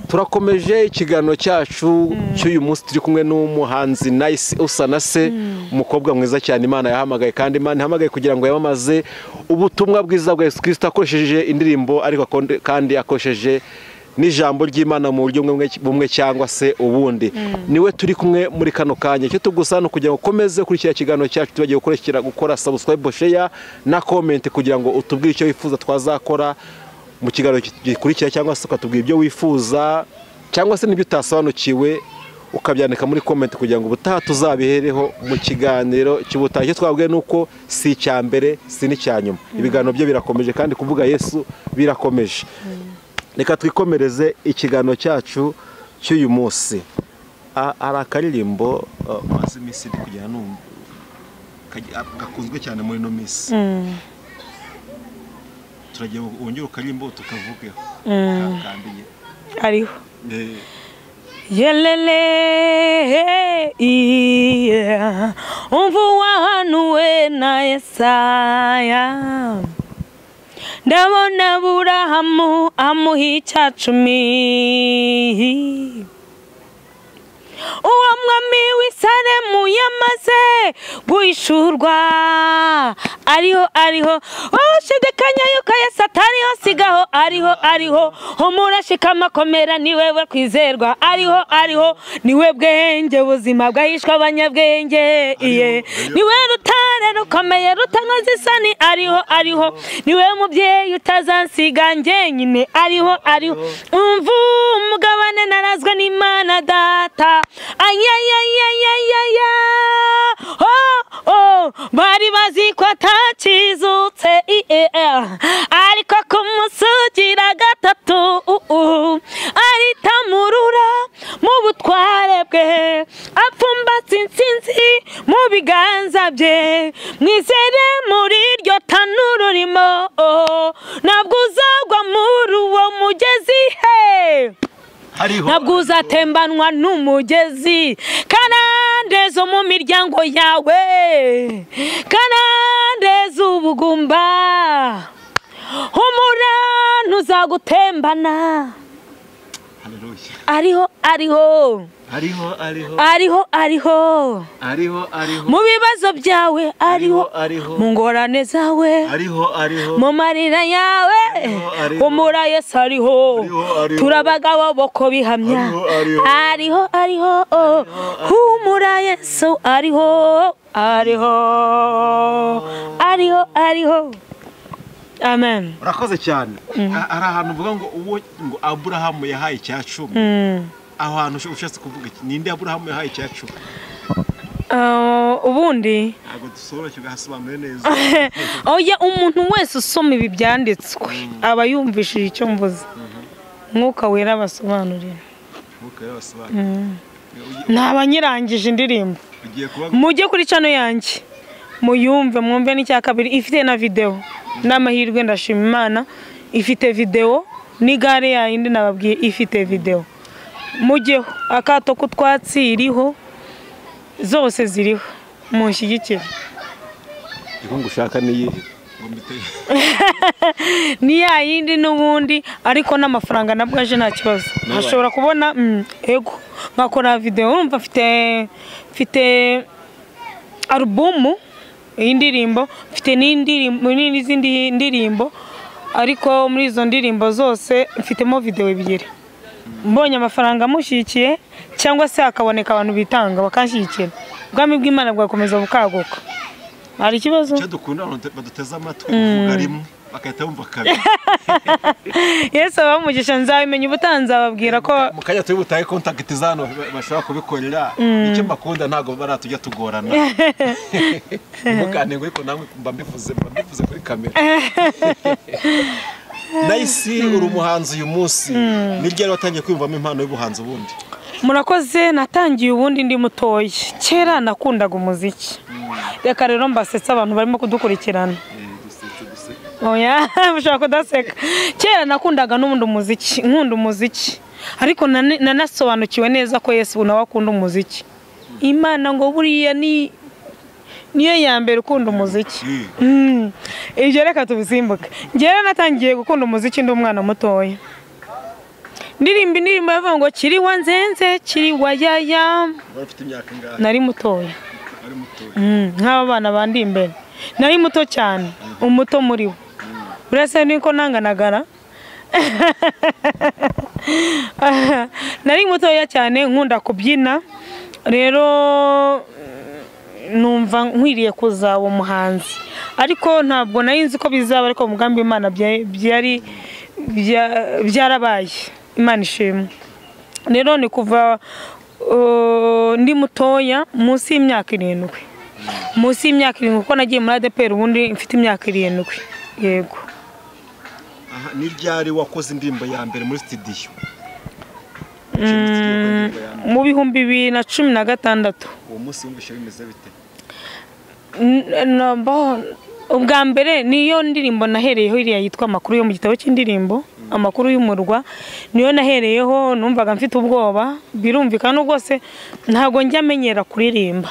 Turakomeje ikiganiro cyacu cy'uyu munsi, turi kumwe n'umuhanzi Nice Usanase, umukobwa mwiza cyane Imana yahamagaye, kandi Imana ihamagaye kugira ngo yamamaze ubutumwa bwiza bwa Yesu Kristo akoresheje indirimbo, ariko kandi akoresheje n'ijambo ry'Imana mu buryo bumwe cyangwa se ubundi. Niwe turi kumwe muri kano kanya. Icyo tugusaba ni kugira ngo ukomeze kurikira ikiganiro cyacu, tubagiye gukurikira gukora subscribe, share na comment kugira ngo utubwire icyo wifuza twazakora mu kiganiro gikurikira, cyangwa se ukatubwira ibyo wifuza cyangwa se n'ibyo utasobanukiwe ukabyandika muri comment kugira ngo ubutaha tuzabihereho mu kiganiro cy'ubutaha. Icyo twabwiye nuko si icya mbere si n'icya nyuma, ibiganiro byo birakomeje kandi kuvuga Yesu birakomeje. Reka twikomereze ikiganiro cyacu cy'uyu munsi. Hari akaririmbo maze iminsi ndi kugenda numva gakunzwe cyane muri ino minsi, turagiye wongera ukaririmbo tukavugeho. Ariho yelele iya umva wahanuwe na Yesaya, ndabona Aburahamu amuha 10 uwo mwami w'Isalemu yamaze guhishurwa, ariho ariho, ushidikanya yuko Yesu atariho sigaho, ariho ariho, humura komera ni wewe kwizerwa, ariho ariho, niwe bwenge buzima bwahishwa abanyabwenge, iye niwe rutare rukomeye rutankoze isoni, ariho ariho, niwe mubyeyi utazansiga njyenyine, ariho ariho, umva umugabane narazwe n'Imana data, ayayayayaya, oh oh, bari bazi ko atakizutse, ariko kumusugira gatatu aritamurura mu butware bwe, apfumbatse intsinzi mu biganza bye, mwizere muri iryo tanuru rurimo, ntabwo uzagwa muri uwo mugezi he, ntabwo uzatembanwa n'umugezi, karande zo mu miryango yawe, karande z'ubugumba, humura ntuzagutembana. Ariho ariho ariho ariho ariho ariho ariho ariho, mu bibazo byawe ariho ariho, mu ngorane zawe ariho ariho, mu marira yawe humura Yesu ariho, turabagabo boko bihamya, ariho ariho, humura Yesu ariho ariho ariho ariho. Amen. Urakoze cyane. Hari ahantu uvuga ngo uwo ngo Aburahamu yahaye 10 aho hantu ushatse kuvuga iki? Ninde Aburahamu yahaye 10? Ubundi ntabwo dusobanukirwa hasobanuye neza. Oya, umuntu wese usoma ibi byanditswe aba yumvishije icyo mvuze. Mwuka wera abasobanurira. Mwuka wera abasobanurira. Naba nyirangije indirimbo. Mujye kuri channel yanjye muyumve, mwumve n'icya kabiri ifite na video. N'amahirwe ndashima Imana ifite video, n'igare yayindi nababwiye ifite video. Mujyeho, akato kutwatsi iriho, zose ziriho, munshyigikire. Iko ngushaka niyi ni yayindi n'ubundi, ariko n'amafaranga nabwo aje nta kibazo. Ashobora kubona ego nkakora video, urumva mfite alubumu y'indirimbo, mfite n'indirimbo n'izindi ndirimbo, ariko muri izo ndirimbo zose mfitemo video ebyiri. Mbonye amafaranga amushyigikiye cyangwa se akaboneka abantu bitanga bakanshyigikira, ubwami bw'Imana bwakomeza bukaguka. Hari ikibazo cyo dukunda abantu baduteze amatwi kuvuga rimwe. Bakahita bumva kabiri. Yesu abamugisha, nzabimenya ubutaha nzababwira ko mu kanya turi butahe contact zano bashobora kubikorera. Icyo mbakunda ntabwo baratujya tugorana. Mukane ngo ariko namwe mba mbivuze kuri kamera. Nice, uri umuhanzi uyu munsi. Ni ryari watangiye kwiyumvamo impano y'ubuhanzi ubundi? Murakoze, natangiye ubundi ndi mutoya. Kera nakundaga umuziki. Reka rero mbasetsa abantu barimo kudukurikirana. Oya, mushaka kudaseka. Kera nakundaga n'ubundi umuziki, nkunda umuziki. Ariko nanasobanukiwe neza ko Yesu nawe akunda umuziki. Imana ngo buriya ni niyo ya mbere ukunda umuziki. Ibyo reka tubisimbuke. Njyewe natangiye gukunda umuziki ndi umwana mutoya. Ndirimba indirimbo yavuga ngo kiriwa nzenze kiriwa yaya. Ufite imyaka ingahe? Nari mutoya. Ari mutoya. Nk'aba bana bandi imbere. Nari muto cyane, umuto muri bo. Uretse niko nanganagara. Nari mutoya cyane nkunda kubyina. Rero numva nkwiriye kuzaba umuhanzi. Ariko ntabwo nari nzi ko bizaba, ariko umugambi w'Imana byari byarabaye. Imana ishimwe. Rero ni kuva ndi mutoya munsi y'imyaka 7. Munsi y'imyaka 7 kuko nagiye muri ADPR ubundi mfite imyaka 7. Yego. Aha ni ryari wakoze indirimbo ya mbere muri studio? Mu 2016. Uwo munsi wumvishe bimeze bite? Ubwa mbere niyo ndirimbo nahereyeho iriya yitwa amakuru yo mu gitabo cy'indirimbo, amakuru y'umurwa, niyo nahereyeho. Numvaga mfite ubwoba, birumvikana rwose ntabwo njya menyera kuririmba.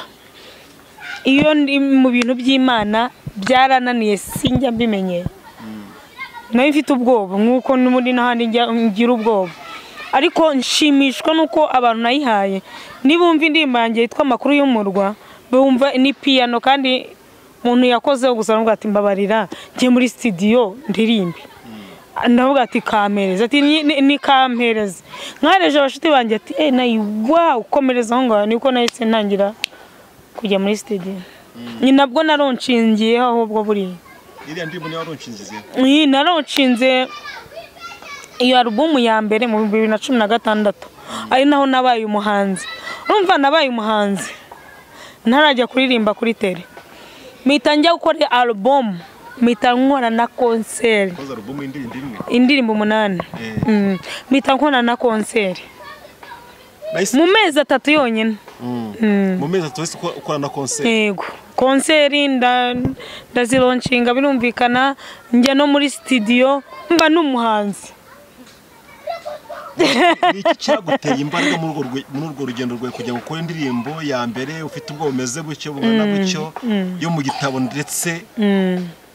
Iyo ndi mu bintu by'Imana byarananiye sinjya mbimenyera. Nari mfite ubwoba nkuko n'ubundi n'ahandi ngira ubwoba. Ariko nshimishwa nuko abantu nayihaye nibumva indirimbo yanjye yitwa amakuru y'umurwa bumva ni piano, kandi umuntu yakozeho gusa aravuga ati mbabarira njye muri studio ndirimbe. Ndavuga ati kampereza, ati ni kampereza. Nkareje abashuti banjye ati nayi wow, komereza aho ngaho. Niko nahise ntangira kujya muri studio. Ni nabwo naronshingiyeho ahubwo buriya. Iriya ndirimbo niyo waronshingiye? Ni naronshinze iyo album ya mbere mu 2016. Ari naho nabaye umuhanzi. Urumva nabaye umuhanzi ntarajya kuririmba kuri tele. Mpita njya gukora album, mpita nkora na concert. Koza album indirimbo imwe? Indirimbo 8. Mpita nkora na concert. Mu mezi 3 yonyine. Mu mezi 3 ukora na concert? Yego. Concert ndazilonshinga birumvikana, njya no muri studio mba n'umuhanzi. Niki cyaguteye imbaraga muri urwo rugendo rwawe kujya gukora indirimbo ya mbere ufite ubwo bumeze bucyo bungana bucyo yo mu gitabo, ndetse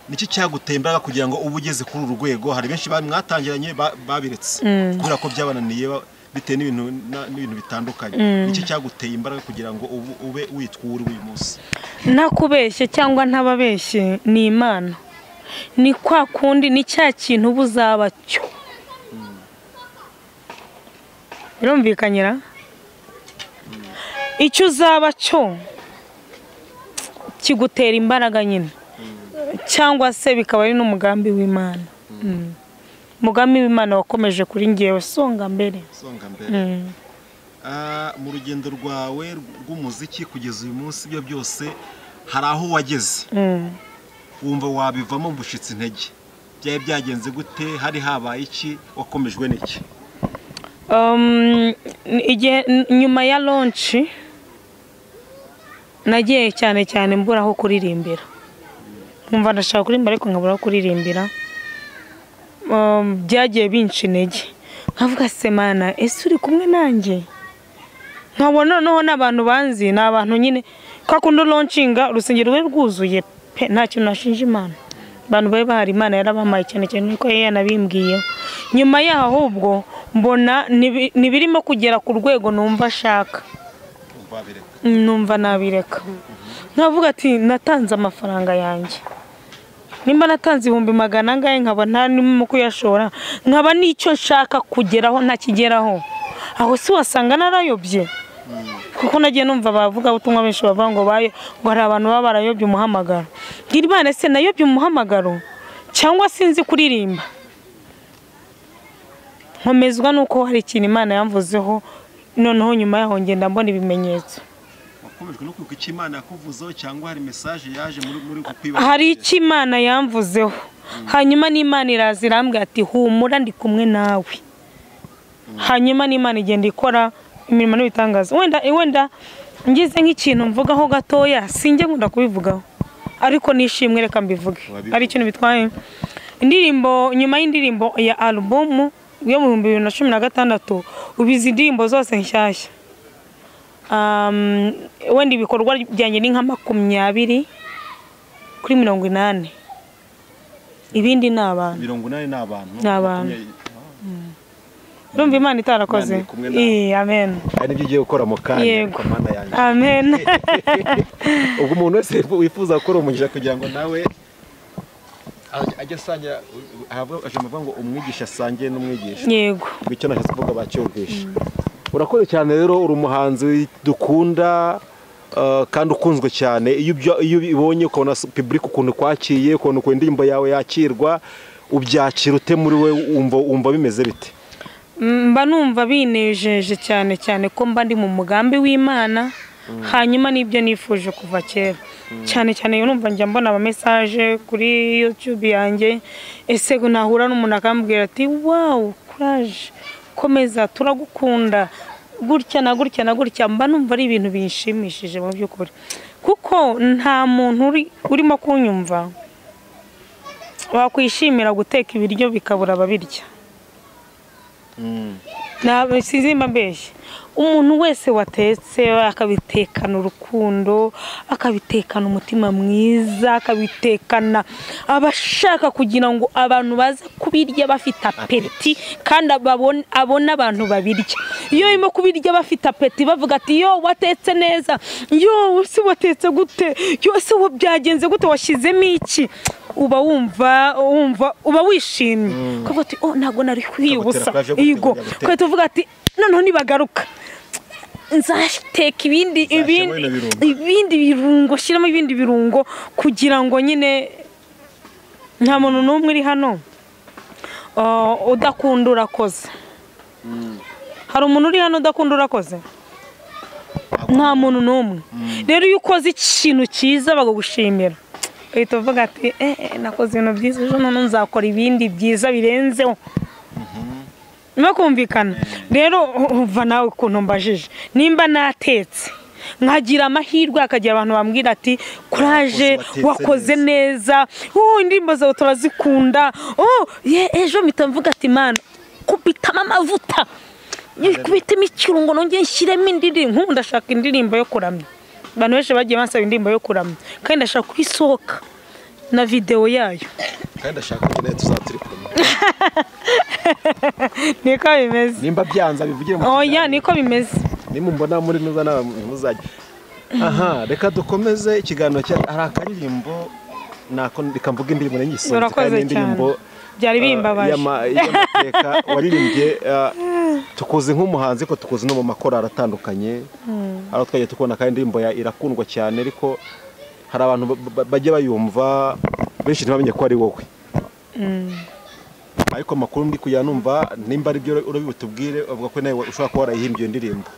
niki cyaguteye imbaraga kugira ngo ube ugeze kuri uru rwego? Hari benshi mwatangiranye babiretse kubera ko byabananiye bitewe n'ibintu bitandukanye. Niki cyaguteye imbaraga kugira ngo ube witwa uri uyu munsi? Ntakubeshye cyangwa ntababeshye, ni Imana. Ni kwa kundi ni cya kintu uba uzaba cyo. Birumvikanyira? Icyo uzaba cyo kigutera imbaraga nyine, cyangwa se bikaba ari n'umugambi w'Imana. Umugambi w'Imana wakomeje kuri ngewe songa mbere. Songa mbere. Mu rugendo rwawe rw'umuziki kugeza uyu munsi ibyo byose hari aho wageze wumva wabivamo bushitse intege, byari byagenze gute? Hari habaye iki? Wakomejwe n'iki? Igihe nyuma ya launch nagiye cyane cyane mbura aho kuririmbira. Nkumva ndashaka kuririmba ariko nkabura aho kuririmbira. Byagiye binca intege. Nkavuga se Mana, ese uri kumwe nanjye? Nkabona noneho n'abantu banzi, ni abantu nyine kwa kundi launchinga urusengero rwe rwuzuye pe, nta kintu nashinja Imana. Abantu bari bahari Imana yarabamaye cyane cyane niko yanabimbwiye. Nyuma yaho ahubwo mbona nibirimo kugera ku rwego numva ashaka. Numva nabireka. Nkavuga ati natanze amafaranga yanjye. Nimba natanze 400,000 angahe nkaba nta nimo kuyashora, nkaba nicyo nshaka kugeraho ntakigeraho. Aho si wasanga narayobye. Kuko nagiye numva bavuga ubutumwa benshi bavuga ngo baye ngo hari abantu baba barayobye umuhamagaro. Ngira Imana se nayobye umuhamagaro Cyangwa sinzi kuririmba. Nkomezwa nuko hari ikintu Imana yamvuzeho, noneho nyuma yaho ngenda mbona ibimenyetso. Wakomejwe no kwibuka icyo Imana yakuvuzeho cyangwa hari message yaje muri kukwibaza? Hari icyo Imana yamvuzeho. Hanyuma n'Imana iraza irambwira ati humura ndi kumwe nawe. Hanyuma n'Imana igenda ikora imirimo n'ibitangaza. Wenda ngize nk'ikintu mvugaho gatoya, sinjye nkunda kubivugaho, ariko nishimwe reka mbivuge. Ari ikintu bitwaye. Indirimbo nyuma y'indirimbo ya album yo mu 2016, ubizi indirimbo zose nshyashya. Wenda ibikorwa byanjye ni nka 20 kuri 80. Ibindi ni abantu. 80 ni abantu. Ni abantu. Urumva Imana itarakoze. Amen. Ari nibyo ugiye gukora mu kanya Mana yanjye. Amen. Ubwo umuntu wese wifuza gukora umugisha kugira ngo nawe ajye asangira, avuga ngo umwigisha asangiye n'umwigisha. Yego. Icyo nashatse kuvuga bacyumvisha. Urakoze cyane rero, uri umuhanzi dukunda kandi ukunzwe cyane. Iyo ubibonye ukabona public ukuntu kwakiye, ukuntu ku indirimbo yawe yakirwa, ubyakira ute muri we? Wumva bimeze bite? Mba numva binejeje cyane cyane ko mba ndi mu mugambi w'Imana, hanyuma nibyo nifuje kuva kera. Cyane cyane iyo numva njya mbona ama message kuri YouTube yanjye, ese nahura n'umuntu akambwira ati wow, courage, komeza, turagukunda, gutya na gutya na gutya, mba numva ari ibintu binshimishije mu by'ukuri. Kuko nta muntu urimo kunyumva wakwishimira guteka ibiryo bikabura ababirya. Ntabwo sizimba mbeshye. Umuntu wese watetse akabitekana urukundo, akabitekana umutima mwiza, akabitekana abashaka kugira ngo abantu baze kubirya bafite apeti, kandi abona abantu babirya. Iyo urimo kubirya bafite apeti bavuga ati yo watetse neza, yo si watetse gute, yo se byagenze gute, washyizemo iki, uba wumva uba wishimye. Ukavuga ati oh ntabwo nari kwibusa. Yego, kwita uvuga ati noneho nibagaruka nzateka ibindi birungo, shyiramo ibindi birungo kugira ngo nyine nta muntu n'umwe uri hano udakunda urakoze. Hari umuntu uri hano udakunda urakoze? Nta muntu n'umwe. Rero iyo ukoze ikintu cyiza bakagushimira, uhita uvuga ati nakoze ibintu byiza, ejo noneho nzakora ibindi byiza birenzeho. No kumvikana. Rero uva nawe ukuntu mbajije, nimba natetse nkagira amahirwe akagira abantu bambwira ati courage, wakoze neza, indirimbo zawe turazikunda, ejo mpita mvuga ati Mana kubitamo amavuta, kubitamo ikirungo, nongeye nshyiremo indirimbo. Nk'ubu ndashaka indirimbo yo kuramya. Abantu benshi bagiye bansaba indirimbo yo kuramya, kandi ndashaka kuyisohoka na video yayo. Kandi ndashaka ko nayo tuzaturi kumwe. Niko bimeze. Nimba byanza bivugire mu. Oya niko bimeze. Nimumbona muri nuza na muzajya. Aha, reka dukomeze ikiganiro cya hari akaririmbo nako reka mvuga indirimbo nyisoza kandi indirimbo byari bimbabaje. Y'amateka waririmbye, tukuzi nk'umuhanzi ko tukuzi no mu makorali atandukanye. Aho twagiye tukubona kandi indirimbo ya irakundwa cyane, ariko hari abantu bajya bayumva benshi ntibamenye ko ari wowe. Ariko makuru ndi kujya numva nimba ari byo urabibutubwire, avuga ko nawe ushobora kuba warayihimbye iyo ndirimbo.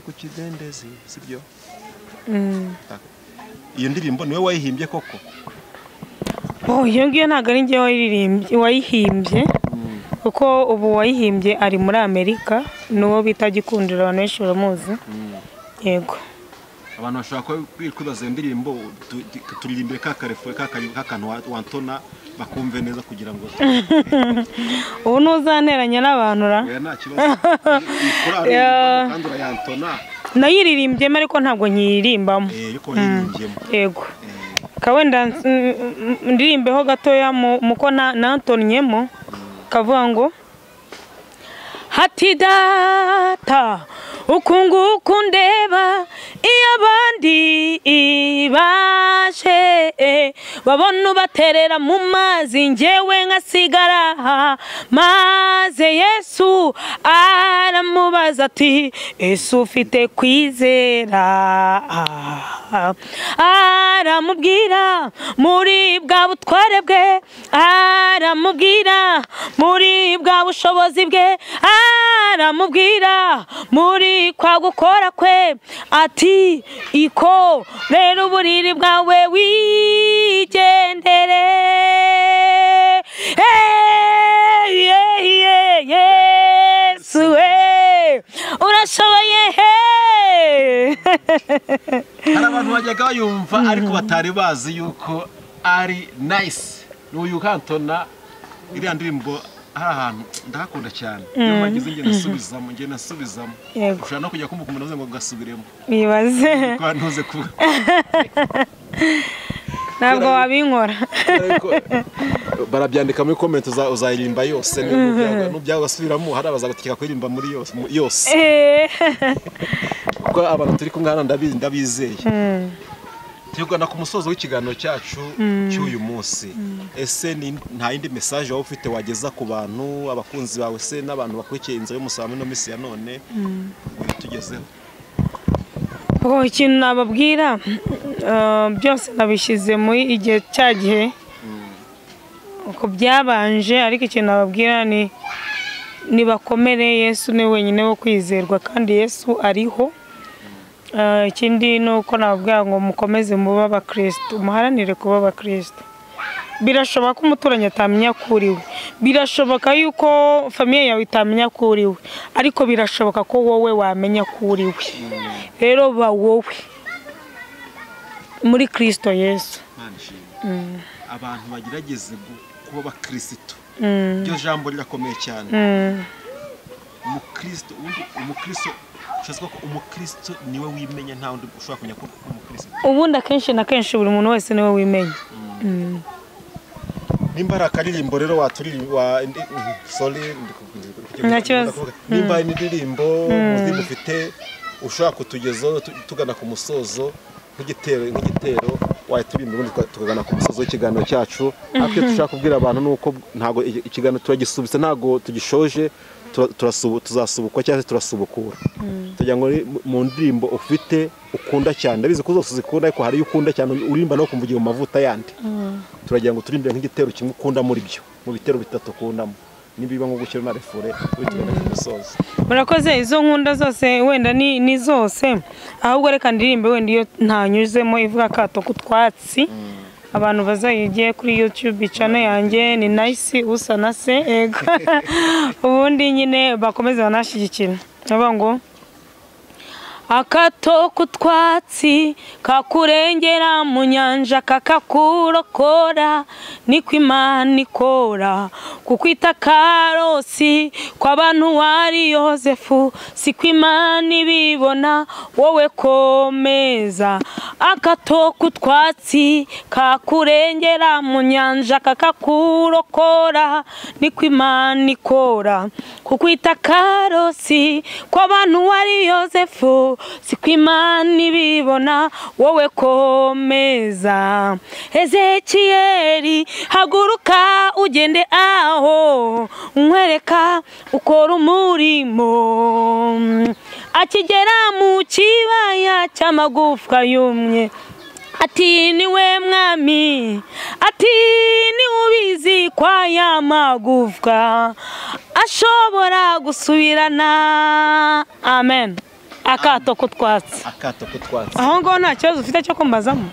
Ku kidendezi sibyo? Iyo ndirimbo niwe wayihimbye koko? Oh, iyo ngiyo ntabwo ari njye wayihimbye, kuko ubu wayihimbye ari muri Amerika, n'uwo bita Gikundiro, abantu benshi baramuzi. Yego. Abantu bashobora kwibaza iyo ndirimbo, turirimbire ka karefo ka kantu wantona bakumve neza kugira ngo ubu ntuzanteranya n'abantu ra. Oya nta kibazo. Kandi urayantona. Nayiririmbyemo ariko ntabwo nyirimbamo. Ariko wayirimbyemo. Yego. Kawenda ndirimbeho gatoya muko nantonyemo, kavuga ngo hati data ukunguku ndeba iyo abandi baje Babona ubaterera mu mazi njyewe nkasigara. Maze Yesu aramubaza ati ese ufite kwizera? Aramubwira muri bwa butware bwe, aramubwira muri bwa bushobozi bwe, aramubwira muri kwa gukora kwe ati iko rero uburiri bwawe wigendere. Yesu we urashoboye. Hari abantu bajyaga bayumva ariko batari bazi yuko ari Nice. N'uyu Kantona iriya ndirimbo hari ahantu ndahakunda cyane. Iyo mpagize ngenda nsubizamo, ngenda nsubizamo. Ushobora no kujya kumva umuntu ngo gasubiremo. Nibaze. Ko ntuze kuvuga. Ntabwo wabinkora. Barabyandika muri comment uzayirimba yose, n'ubyago basubiramo hari abazagutegeka kuririmba muri yose. Kuko abantu turi kumwe hano ndabizeye. Tugana ku musozo w'ikiganiro cyacu cy'uyu munsi. Ese ni nta yindi message waba ufite wageza ku bantu, abakunzi bawe se n'abantu bakurikiye inzira y'umusaraba no misi ya none tugezeho? Ikintu nababwira byose nabishyize muri igihe cya gihe uko byabanje, ariko ikintu nababwira ni nibakomere, Yesu ni wenyine wo kwizerwa kandi Yesu ariho. Ikindi ni uko nababwira ngo mukomeze mube abakristo, muharanire kuba abakristo. Birashoboka ko umuturanyi atamenya ko uri we, birashoboka yuko famiye yawe itamenya ko uri we, ariko birashoboka ko wowe wamenya ko uri we. Rero ba wowe muri Kristo Yesu. Abantu bagerageze kuba abakristo. Iryo jambo rirakomeye cyane. Umukristo, ubundi umukristo ushaka ko umukristo niwe wimenya, nta wundi ushobora kumenya ko umukristo. Ubundi akenshi na kenshi buri muntu wese niwe wimenya. Nimba ari akaririmbo rero waturirimba, sorry, nimba ari indirimbo muzi mufite ushobora kutugezaho tugana ku musozo nk'igitero wahita ubundi tukagana ku musozo w'ikiganiro cyacu. Ariko dushaka kubwira abantu nuko ntago ikiganiro turagisubitse, ntago tugishoje, tuzasubukwa cyangwa se turasubukura. Tugira ngo mu ndirimbo ufite ukunda cyane, ndabizi ko zose uzikunda ariko hari ukunda cyane urimba no kumva ugiye mu mavuta yandi. Turagira ngo turimbire nk'igitero kimwe ukunda muri byo, mu bitero bitatu ukundamo, nibiba nko gushyira na refure tugana ku musozo. Murakoze, izo nkunda zose wenda ni zose, ahubwo reka ndirimbe wenda iyo ntanyuzemo ivuga akato kutwatsi. Abantu bazayigiye kuri YouTube channel yanjye ni Nice Usanase. Ego. Ubundi nyine bakomeze banashigikira. Navuga ngo akato kutwatsi kakurengera mu nyanja kakakurokora, niko Imana ikora. Kukwita karosi kw'abantu wari Yosefu, siko Imana ibibona wowe komeza. Akato kutwatsi kakurengera mu nyanja kakakurokora, niko Imana ikora. Kukwita karosi kw'abantu wari Yosefu, siko Imana ibibona wowe komeza. Ezekiyeli haguruka ugende aho nkwereka ukora umurimo. Akigera mu kibaya cy'amagufwa yumye ati niwe mwami, ati ni ubizi kwa ya magufwa ashobora gusubirana. Amen. Akato kutwatsi. Akato kutwatsi. Aho ngo nta kibazo ufite cyo kumbazamo.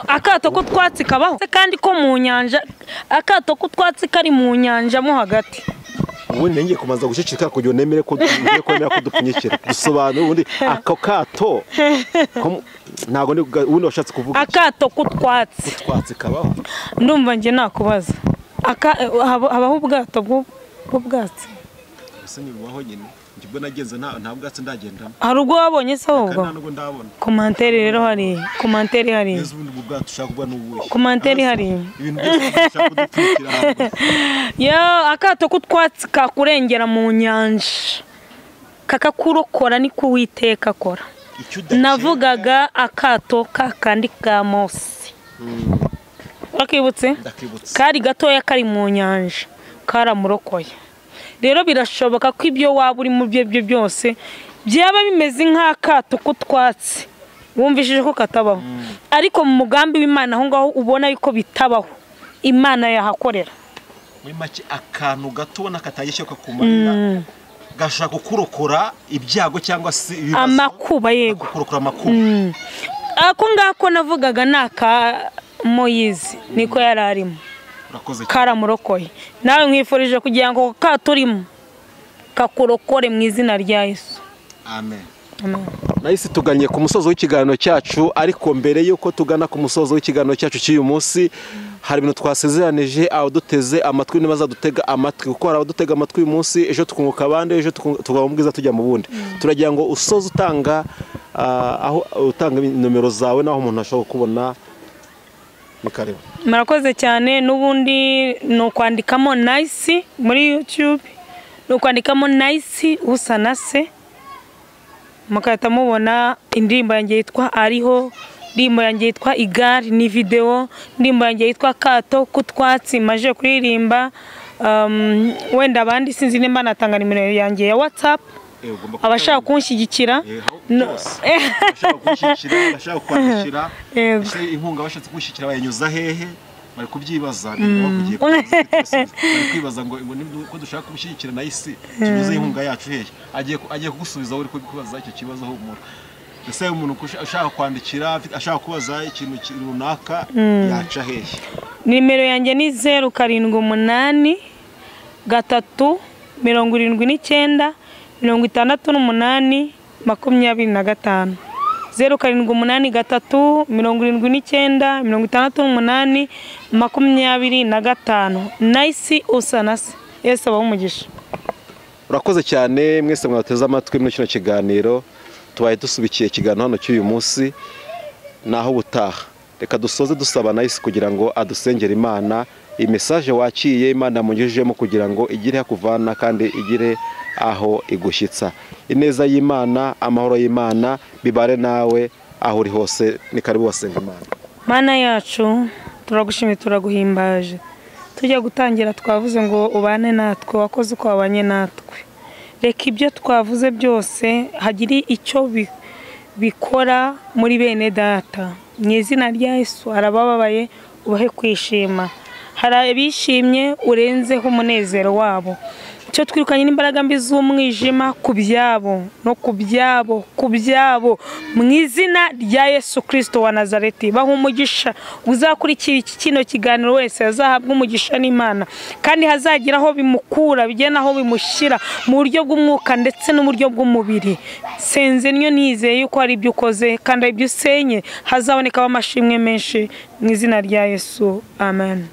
Akato kutwatsi kabaho kandi ko mu nyanja, akato kutwatsi kari mu nyanja mo hagati. Ubundi ngiye kumaza guceceka kugira nemere ko ngiye kwemera ko dupfunyikira. Dusobanura ubundi ako kato ntago ubundi washatse kuvuga akato kutwatsi. Kutwatsi kabaho. Ndumva nge nakubaza. Habaho ubwato bw'ubwatsi. Ese nibubaho nyine. Njye nagenze nta bwatsi ndagendamo. Hari ubwo wabonye se ahubwo? Nta nubwo ndabona. Commentaire rero hari, commentaire hari. Neza ubundi ubwato ushaka kuba n'ubuhe. Commentaire hari. Ibintu byose ushaka kudupfukira hano. Yo, akato kutwatsi kakurengera mu nyanja. Kakakurokora niko Uwiteka akora. Navugaga akato kakandi ka Mose. Wakibutse? Kari gatoya kari mu nyanja karamurokoye. Rero birashoboka ko ibyo waba uri mu byo byose byaba bimeze nk'akato k'utwatsi wumvishije ko katabaho, ariko mu mugambi w'Imana aho ngaho ubona yuko bitabaho, Imana yahakorera. Muri make akantu gato ubona katagishoka kumarira gashaka kukurokora ibyago cyangwa se ibibazo, amakuba. Yego, kukurokora amakuba. Ako ngako navugaga naka Moyizi niko yararimo karamurokoye. Nawe nkwifurije kugira ngo katurimo kakurokore mu izina rya Yesu. Amen. Amen. Nahise tuganye ku musozo w'ikiganiro cyacu, ariko mbere yuko tugana ku musozo w'ikiganiro cyacu cy'uyu munsi hari ibintu twasezeranije abaduteze amatwi n'abazadutega amatwi, kuko hari abadutega amatwi uyu munsi, ejo tukunguka abandi, ejo tukaba mu bwiza tujya mu bundi. Turagira ngo usoze utanga aho utanga nomero zawe naho umuntu ashobora kubona. Murakoze cyane. N'ubundi ni ukwandikamo Nice muri YouTube, ni ukwandikamo Nice Usanase, mugahita mubona indirimbo yanjye yitwa Ariho, indirimbo yanjye yitwa Igare ni video, indirimbo yanjye yitwa Kato k'utwatsi maje kuririmba. Wenda abandi sinzi nimba natanga nimero yanjye ya WhatsApp, abashaka kunshyigikira, abashaka kwandikira inkunga, bashatse kunshyigikira bayinyuza hehe? Bari kubyibaza, bari kwibaza ngo ko dushaka kumushyigikira Nice tunyuze inkunga yacu hehe? Agiye kugusubiza uri kubaza icyo kibazo humura. Ese umuntu ashaka kwandikira, ashaka kubaza ikintu runaka yaca hehe? Nimero yanjye ni 078 3 79 68 25. 078 3 79 68 25. Nice Usanase. Yesu abahe umugisha. Urakoze cyane mwese mwateze amatwi muri kino kiganiro. Tubaye dusubikiye ikiganiro hano cy'uyu munsi, naho ubutaha. Reka dusoze dusaba Nice kugira ngo adusengere Imana, iyi message wakiye Imana yamugejejemo kugira ngo igire hakuvana kandi igire aho igushyitsa. Ineza y'Imana, amahoro y'Imana bibare nawe aho uri hose. Ni karibu wasenga Imana. Mana yacu, turagushimiye, turaguhimbaje. Tujya gutangira twavuze ngo ubane natwe, wakoze uko wabanye natwe. Reka ibyo twavuze byose hagire icyo bikora muri bene data. Mu izina rya Yesu, arabababaye ubahe kwishima, hari abishimye urenzeho umunezero wabo. Icyo twirukanye n'imbaraga mbi z'umwijima ku byabo no ku byabo ku byabo mu izina rya Yesu Kristo wa Nazareti. Baha umugisha uzakurikira iki kino kiganiro wese azahabwa umugisha n'Imana, kandi hazagira aho bimukura bigena aho bimushyira mu buryo bw'umwuka ndetse n'uburyo bw'umubiri. Senze niyo nizeye yuko ari ibyo ukoze kandi ari ibyo usenye, hazaboneka amashimwe menshi mu izina rya Yesu. Amen.